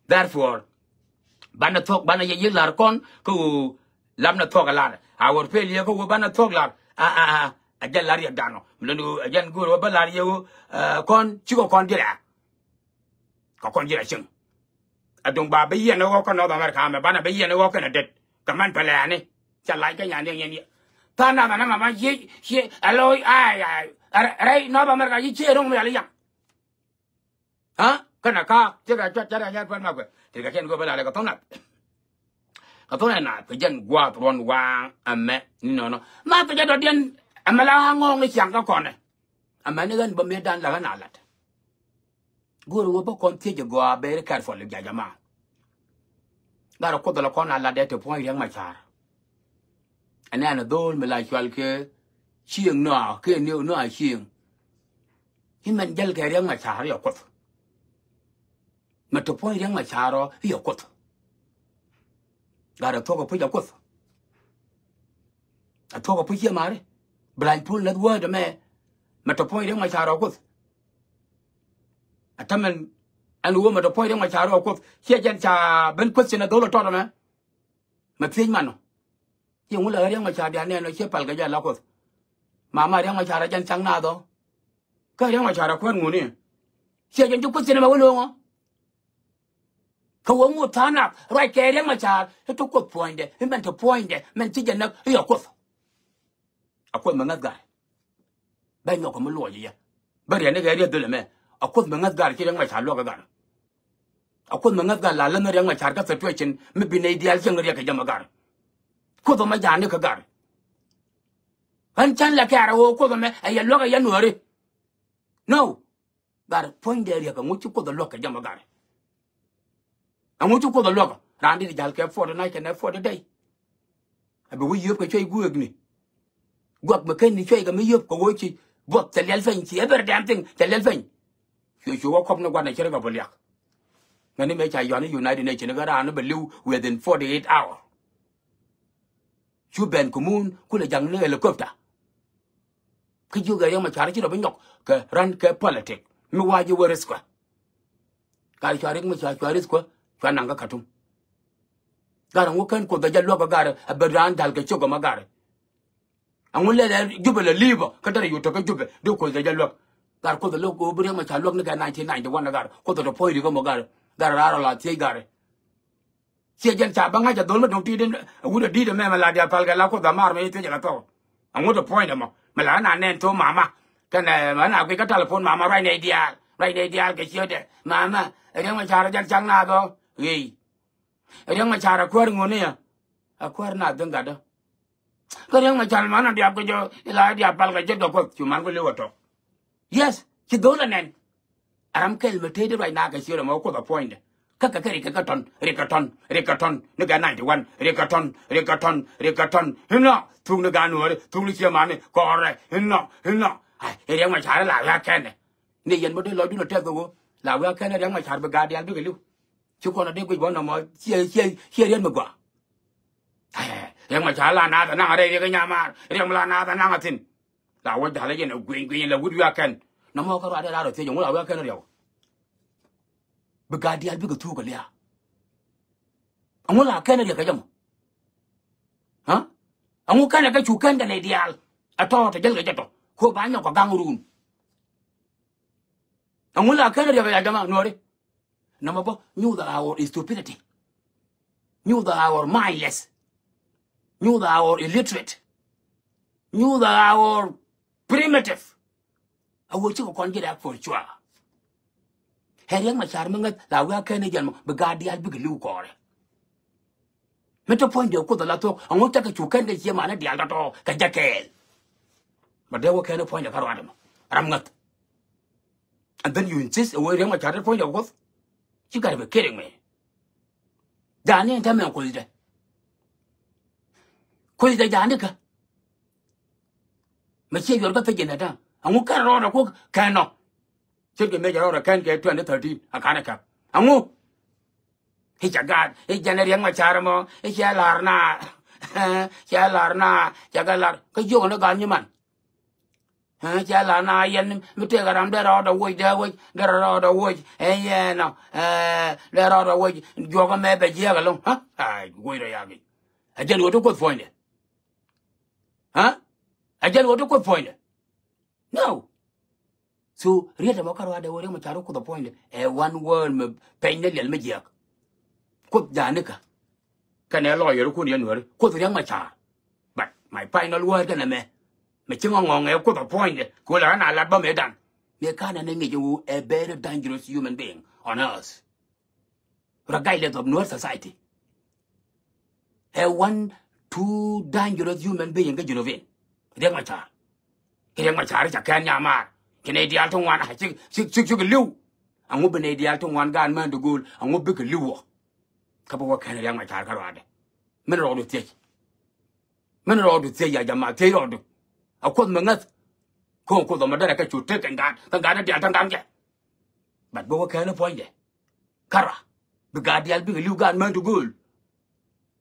Therefore, banɛ thuɔ̱k, banɛ yɛ yi̱k la̱r kɔn kä ɣöö lapnɛ thuɔ̱k a la̱r. A wär pel yɛ kä ɣöö banɛ thuɔ̱k la̱r. A, a, a, a jɛ la̱r yɛ danɔ. Mi lon ɣöö a jɛn go̱o̱r ɣöö bä la̱r yɛ ɣöö, ɛ, kɔn cikɛ kɔn ji̱ rɛɛk. Kɛ kɔn ji̱ rɛɛk cieŋ. A duŋ ba bi yiɛn i̱ ɣɔk kä North America mɛ banɛ bi yiɛn i̱ ɣɔk kɛnɛ det. Kɛ mɛn pɛlɛɛni. Ca lac kä nyan yɛn yɛn yɛ. Tha̱a̱ŋ nath anɛ mama yiec, yiec, alo, ay, ay, rɛy North America yiec ciɛ ro̱ŋ mi yal i̱ yaŋ. Ha? Kɛnɛ ka̱a̱k, cikɛ cuat, cuat, cuat, cuat, ma kuɛ. Ti kɛ kɛn go̱o̱r bä lalɛ kɛ tho̱ŋ nath. Kɛ tho̱ŋ nath, kɛ jɛn gua̱a̱th ruɔ̱n waaŋ ɛmɛ ni nɔnɔ. Ma kɛ jɛ dɔ̱diɛn, ɛmɛ la ɣa̱ ŋɔ̱ɔ̱ŋ i̱ ciaŋ kä kɔnɛ. Ɛmɛ ni ɣän bä mëëdan la ɣän a lat. Go̱o̱r wä bä kɔn thiec ɛ gɔaa very careful, ya jama. Gat ɛ Kuoth la kɔn a lat dee ti puɔ̱ny Riɛk Macar. Ɛn ɛn ɛ dho̱o̱l mi la cual kɛ cieŋ nɔa, kɛ ni nɔa cieŋ. Imɛn jäl kɛ Riɛk Macar i̱ ɛ Kuoth. Mɛ ti puɔ̱ny Riɛk Macar ɔ i̱ ɛ Kuoth. Gat ɛ thuɔ̱k ɛ puc ɛ Kuoth. Ɛ thuɔ̱k ɛ puc ciɛ mari. Bi la̱ny puɔ̱l läth wäätdɛ mɛ. Mɛ ti puɔ̱ny Riɛk Macar ɔ Kuoth. Ɛ tämɛn ɛn ɣöö mɛ ti puɔ̱ny Riɛk Macar ɔ Kuoth. Ciɛ jɛn ca ben question ɛ dho̱l ɛ tɔt ɛmɛ. Mɛ thiec man ɔ. Ciɛ ŋu la Riɛk Macar diaal nɛɛn ɔ ciɛ pal kɛ jɛ la Kuoth. Mama Riɛk Macar ɛ jɛn cak naath ɔ. Kä Riɛk Macar ɛ kuäär ŋuni. Ciɛ jɛn ci question ɛmɛ wä lo̱o̱ŋ ɔ. Kɛ ɣöö ŋot tha̱a̱ŋ nath ruac kɛ Riɛk Macar i̱ ti Kuoth puɔ̱nydɛ, i̱ mɛn ti puɔ̱nydɛ, mɛn ci jɛ näk i̱ ɛ Kuoth. A Kuoth mi ŋäth gat. Bɛ nyɔk kɛ mi luɔc i̱ yɛ. Bä riɛn ni kɛ riɛth dhilɛ mɛ. A Kuoth mi ŋäth gat ci Riɛk Macar luäk ɛ gat. A Kuoth mi ŋäth gat la länh Riɛk Macar kä situation mi bi nɛy diaal cieŋ riɛk kɛ jɛ mɛ gat. Kuoth ɔ mɛ ja̱a̱n ni kä gat. Ɣän cän lɛ kɛɛr a ɣöö Kuoth ɔ mɛ ɛ yɛ luäk ɛ yɛ Nuääri. No. Gat puɔ̱nydɛ riɛk aŋu ci Kuoth ɛ luäk kɛ jɛ mɔ gat. Aŋu ci Kuoth ɛ luäk raan dit jal kɛ forty night kɛnɛ forty day. A bi wä yio̱p kɛ cuɛy gueekni. Guak mi ken ni cuɛy kɛ mi yio̱p kɛ wä ci buɔth cɛ liɛl peny ci every damn thing cɛ liɛl peny. Cuɛ cu wä kɔp ni gua̱n ɛ ci ri kɛ bä liak. Ŋäni mëë ca yɔ̱a̱n i̱ United Nation kɛ raan ni bɛ li̱w within forty eight hour. Cu Ben Ki-moon kulɛ ja̱ŋ ni helicopter. Kä jiök ɛ Riɛk Macar ci rɔ bi nyɔk kɛ run kɛ politic. Mi wa ji̱ wä risk kuɛ. Gat cua Riɛk Macar cua risk kuɛ cua naŋ kä Khartoum. Gat aŋu kɛn Kuoth ɛ jɛ luäk ɛ gat ɛ ben raan dal kɛ ciök ɛmɔ gat. Aŋu lɛl ɛ Jubɛ lɛ li̱i̱pä kä derɛ yut tek kä Jubɛ di Kuoth ɛ jɛ luäk. Gat Kuoth ɛ luäk ɣöö bi Riɛk Macar luäk ni kɛ nineteen ninety-one ɛ gat Kuoth ɛ tɔ puɔ̱ny ri kä mɔ gat. Gat raar ɔ la thiec gat. Ciɛ jɛn ca bä ŋa̱c a dhol mi duŋ ti̱i̱t in wut a di̱i̱t ɛmɛ mɛ la diaal pal kɛ la Kuoth a maar mɛ i̱ thiec a la thɔk. Aŋut a puɔ̱nydɛ mɔ mɛ la ɣän a nɛn thok mama. Kɛnɛ mɛ ɣän a guic kä telephone mama ruac nɛy diaal ruac nɛy diaal kɛ ciötdɛ mama. Riɛk Macar a jɛn cak naath ɔ ɣëy. Riɛk Macar a kuäär ŋuni a kuäär naath dhin gatdä. Kä Riɛk Macar man a diaal kɛ jɔ ila diaal pal kɛ ce̱tkɛ Kuoth cu man ku li̱w a tɔk. Yes, ci dhol anɛn. A ram kɛl mi tëëdi ruac na kɛ ciöt ɛmɔ Kuoth a puɔ̱nydɛ. Kä kɛ kɛ rik kɛ kɛ tɔ̱n, rik kɛ tɔ̱n, rik kɛ tɔ̱n, ni kɛ ninety-one, rik kɛ tɔ̱n, rik kɛ tɔ̱n, rik kɛ tɔ̱n. Inɔ, thuk ni gan nuɔri, thuk ni ciemani, kɔrɛ, inɔ, inɔ. Ai, Riɛk Macar la wiak kɛnɛ. Ni yɛn bä dee lɔcdun a tɛth kɛ ɣöö la wiak kɛnɛ Riɛk Macar bi gaat diaal bikɛ li̱w. Ci kɔn a dee guic bä nɔmɔ ciɛ, ciɛ, ciɛ riet mi gɔaa. Ai, Riɛk Macar la naath anaŋ a rɛy riɛk inyamaar, Riɛk mi la naath anaŋ a thi̱n. La wä ja̱l a yɛn a guieny guieny la wut wiak kɛn. Nɔmɔ kä ruaadɛ raar ɔ thiec ɛŋu la wiak kɛn riɛw. Bi gaat diaal bikɛ thuuk kɛ lia̱a̱. Ɛŋu la kɛn riɛk kɛ jɛ mɔ. Ha? Ɛŋu kɛn kɛ cu kɛn kɛ nɛy diaal. Ɛ tɔ̱ tɛ jäl kɛ jɛ tɔ ko ba nyɔk kɛ gaŋ run. Ɛŋu la kɛn riɛk kɛ ya jama nuɔri. Number four, youth are our stupidity. Youth are our mindless. Youth are our illiterate. Youth are our primitive. A wä cikɛ kɔn ji̱ rɛk for sure. Ɛ Riɛk Macar mi ŋäth la wi̱i̱ a kɛn ni jɛn mɔ bi gaat diaal bikɛ li̱w kɔɔrɛ. Mi te puɔ̱nydɛ Kuoth ala thuɔ̱k, ɛŋu tekɛ cu kɛn kɛ ciɛ manɛ diaal tɔ̱tɔ̱ kɛ jɛ kɛɛl. But dee wä kɛn puɔ̱nydɛ kä ruaadɛ mɔ ram ŋäth. And then you insist ɛ wee Riɛk Macar te puɔ̱nydɛ Kuoth. You gotta be kidding me. Ja̱a̱ni ɛn täämɛ Kuothdɛ. Kuothdɛ ja̱a̱ni kä. Mɛ ciɛ yuɔr kä thiec jɛn ɛ da̱ŋ. Ɛŋu kɛn rɔɔdɛ Kuoth kɛn nɔ. Ce̱tkɛ mëë cɛ rɔɔdɛ kɛn kɛ twenty thirteen a ka̱n ɛ käp. Ɛŋu? I̱ ca gaat i̱ jɛn ɛ Riɛk Macar mɔ i̱ cɛ la̱r na. Cɛ la̱r na cɛ kɛ la̱r kä jiök ni gaat nyiman. Cɛ la̱r na yɛn mi tëëkɛ ram dee rɔɔdɛ woc dee woc dee rɔɔdɛ woc ɛ yɛn ɔ. Dee rɔɔdɛ woc juɔk ɛmɛ bɛ jiɛk ɛlɔ̱ŋ. Ay woc rɔ yakic. Ɛ jɛn ɣöö ti Kuoth puɔ̱nydɛ. Ɛ jɛn ɣöö ti Kuoth puɔ̱nydɛ. No. So riet ɛmɔ kä ruaadɛ wä Riɛk Macar wä Kuoth ɛ puɔ̱nydɛ ɛ one word mɛ pɛny ni liɛl mi jiɛk. Kuoth ja̱a̱ni kä. Kɛnɛ lawyer kun yɛn weri Kuoth Riɛk Macar. But my final word kɛnɛ mɛ. Mɛ ci ŋɔŋɔŋ ɛ Kuoth ɛ puɔ̱nydɛ kɛ wä la ran a lat bä mëë dan. Mëë ka̱n ɛn ɛ ŋic ɛ wä a very dangerous human being on earth. Regardless of Nuer society. Ɛ one too dangerous human being kä Junubin. Riɛk Macar. Riɛk Macar ca kɛn nyamaar. Ci nɛy diaal ti ŋuan a cik cik cik cik li̱w. Aŋu bi nɛy diaal ti ŋuan gaan mään ti gööl aŋu bikɛ li̱w wä. Kä bi wä kɛn Riɛk Macar kä ruaadɛ. Min rɔɔdu thiec. Min rɔɔdu thiec ya jama thiec rɔɔdu. A Kuoth mi ŋäth. Ko̱o̱ŋ Kuoth ɔmɔ derɛ kɛ cu tek kɛn gaat kɛn gaat ni diaal ti ŋa̱ŋ jɛ. But bi wä kɛn puɔ̱nydɛ. Kärɔa bi gaat diaal bikɛ li̱w gaat mään ti gööl.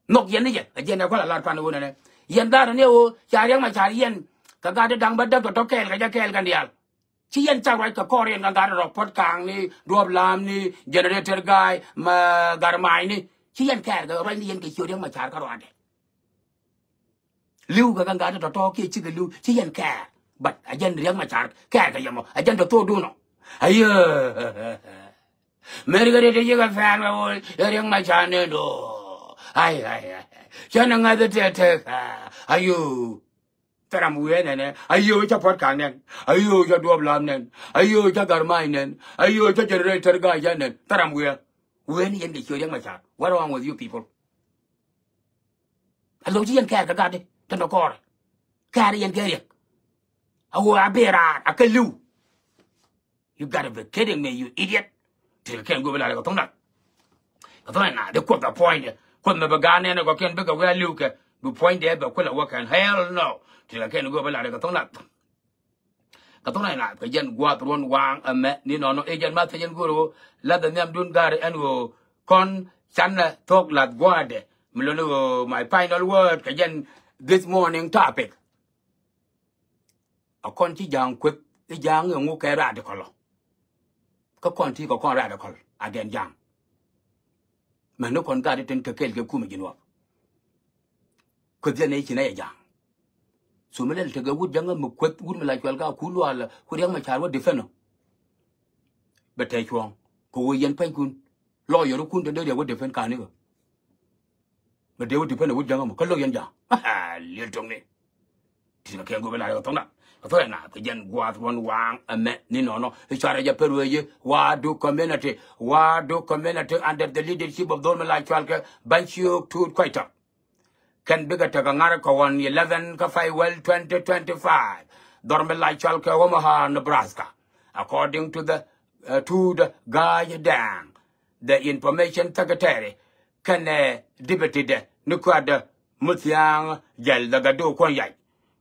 Nhɔk yɛn ni jɛ a jiɛn ɛ kual a lar pan ɣöö nɛnɛ. Yɛn gaat ni ɣöö ca Riɛk Macar yɛn kɛ gaat ti da̱ŋ bä däk tɔ̱tɔ̱ kɛɛl kɛ jɛ kɛɛl kɛn diaal. Ci yɛn cak ruac kɛ kɔr yɛn kɛ gaat ti rɔ Puɔt Kaŋ ni Duɔ̱ɔ̱p Lam ni Generator Guy ma Gat Mac ni ci yɛn kɛɛl kɛ ruac ni yɛn kɛ ciöt Riɛk Macar kä ruaadɛ. Li̱w kɛ kɛ gat tɔ̱tɔ̱ kiɛ cikɛ li̱w ci yɛn kɛɛr. But a jɛn Riɛk Macar kɛɛr kɛ yɛmɔ a jɛn tɔ thok dunɔ. Ayee. Mɛr kɛ riet ti yikɛ fɛn kɛ wol ɛ Riɛk Macar ni do. Ay ay ay. Cɛn ɛ ŋa̱th ɛ tɛk tɛk. Ayoo. Thɛram wiee nɛnɛ ayoo cä Puɔt Kaŋ nɛn. Ayoo cä Duɔ̱ɔ̱p Lam nɛn. Ayoo cä Gat Mac nɛn. Ayoo cä Generator Guy cä nɛn. Thɛram wiee. Wiee ni yɛn kɛ ciöt Riɛk Macar. What wrong with you people? A lo̱c ci yɛn kɛɛr kɛ gatdi tin tɔ kɔɔrɛ. Kɛɛr yɛn kɛ Riɛk. A ɣöö a bi raar a kɛ li̱w. You gotta be kidding me, you idiot. Ti kɛ kɛn go̱o̱p ɛ lar kɛ tho̱ŋ nath. Kɛ tho̱ŋ nath di Kuoth a puɔ̱nydɛ. Kuoth mɛ bɛ gaat nɛn ɛ gɔ̱kiɛn bikɛ wi̱i̱ a li̱w kɛ bi puɔ̱nydɛ bɛ kulɛ wä kɛn. Hell no. Ti kɛ kɛn go̱o̱p ɛ lar kɛ tho̱ŋ nath. Kɛ thok nɛy naath kɛ jɛn gua̱a̱th ruɔ̱n waaŋ ɛmɛ ni nɔnɔ i̱ jɛn ma̱th kɛ jɛn go̱o̱r ɣöö lath ɛ nhiamdun ga̱r ɛn ɣöö kɔn canɛ thok lath gua̱a̱dɛ. Mi lon ɣöö my final word kɛ jɛn this morning topic. A kɔn ci ja̱a̱ŋ kueth i̱ ja̱a̱ŋ ɛŋu kɛ radical ɔ. Kä kɔn ti kɛ kɔn radical again ja̱a̱ŋ. Mɛn ni kɔn gat itin kɛ kɛɛl kɛ kumɛ ji̱n wap. Kueth jɛ nɛy ci nɛy ɛ ja̱a̱ŋ. So mi lɛl tekɛ wut jäŋä mi kueth wut mi la cuɛl ka ku luaal ku Riɛk Macar wä defend ɔ. Bɛ tɛy cuɔ̱ɔ̱ŋ kɛ wee yɛn pɛnykun. Lawyer kun te dee Riɛk wä defend kani kɛ. Bɛ dee wä defend ɛ wut jäŋä mɔ kä lo̱k yɛn ja̱a̱ŋ. Liɛl to̱ŋni. Ti kɛ kɛ go̱o̱p ɛ lar kɛ tho̱ŋ na kɛ tho̱ŋ na kɛ jɛn gua̱a̱th ruɔ̱n waaŋ ɛmɛ ni nɔnɔ. I̱ cuarɛ jɛ pär wee yi Wadu community. Wadu community under the leadership of dhol mi la cual kɛ Bany Ciök Tuut Kuac Tɔk. Kɛn bikɛ tekɛ ŋa̱r kɛ ɣɔn eleven kä February twenty twenty-five. Dhɔr mi la cual kɛ Omaha, Nebraska. According to the, uh, to the Ga̱a̱c Dɛŋ, the information secretary, kɛnɛ deputy dɛ ni kuatdä Muthiaŋ Jɛl the Gadu Kuɔn Yac.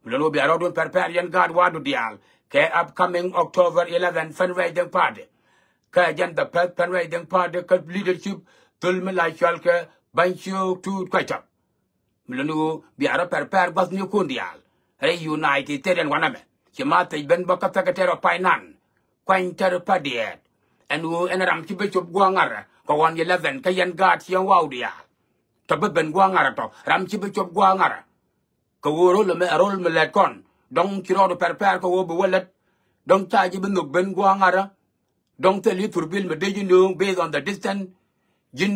Mi lon wä bia rɔɔdun pɛrpɛr yɛn gaat Wadu diaal kɛ upcoming October eleven fundraising party. Kä jɛn the first fundraising party kä leadership thöl mi la cual kɛ Bany Ciök Tuut Kuac Tɔk. Mi lon ɣöö bia rɔ pɛrpɛr gua̱thnikun diaal rɛy United States ɛn wanɛmɛ. Ci ma thiec ben bä kä secretary of finance kuany tɛr pa diɛɛt. Ɛn ɣöö ɛn ram ci bi cop gua̱a̱ŋ ŋa̱rä kɛ ɣɔn eleven kä yɛn gaat cieŋ Wau diaal. Tɔ bi ben gua̱a̱ŋ ŋa̱rä tɔ ram ci bi cop gua̱a̱ŋ ŋa̱rä. Kɛ ɣöö rol ɛmɛ ɛ rol mi lɛt kɔn dɔ̱ŋ ci rɔɔdu pɛrpɛr kɛ ɣöö bi wä lät. Dɔ̱ŋ ca ji̱ bi nhök ben gua̱a̱ŋ ŋa̱rä. Dɔ̱ŋ thil i̱ thurbil mi dee ji̱ nööŋ based on the distance ji̱n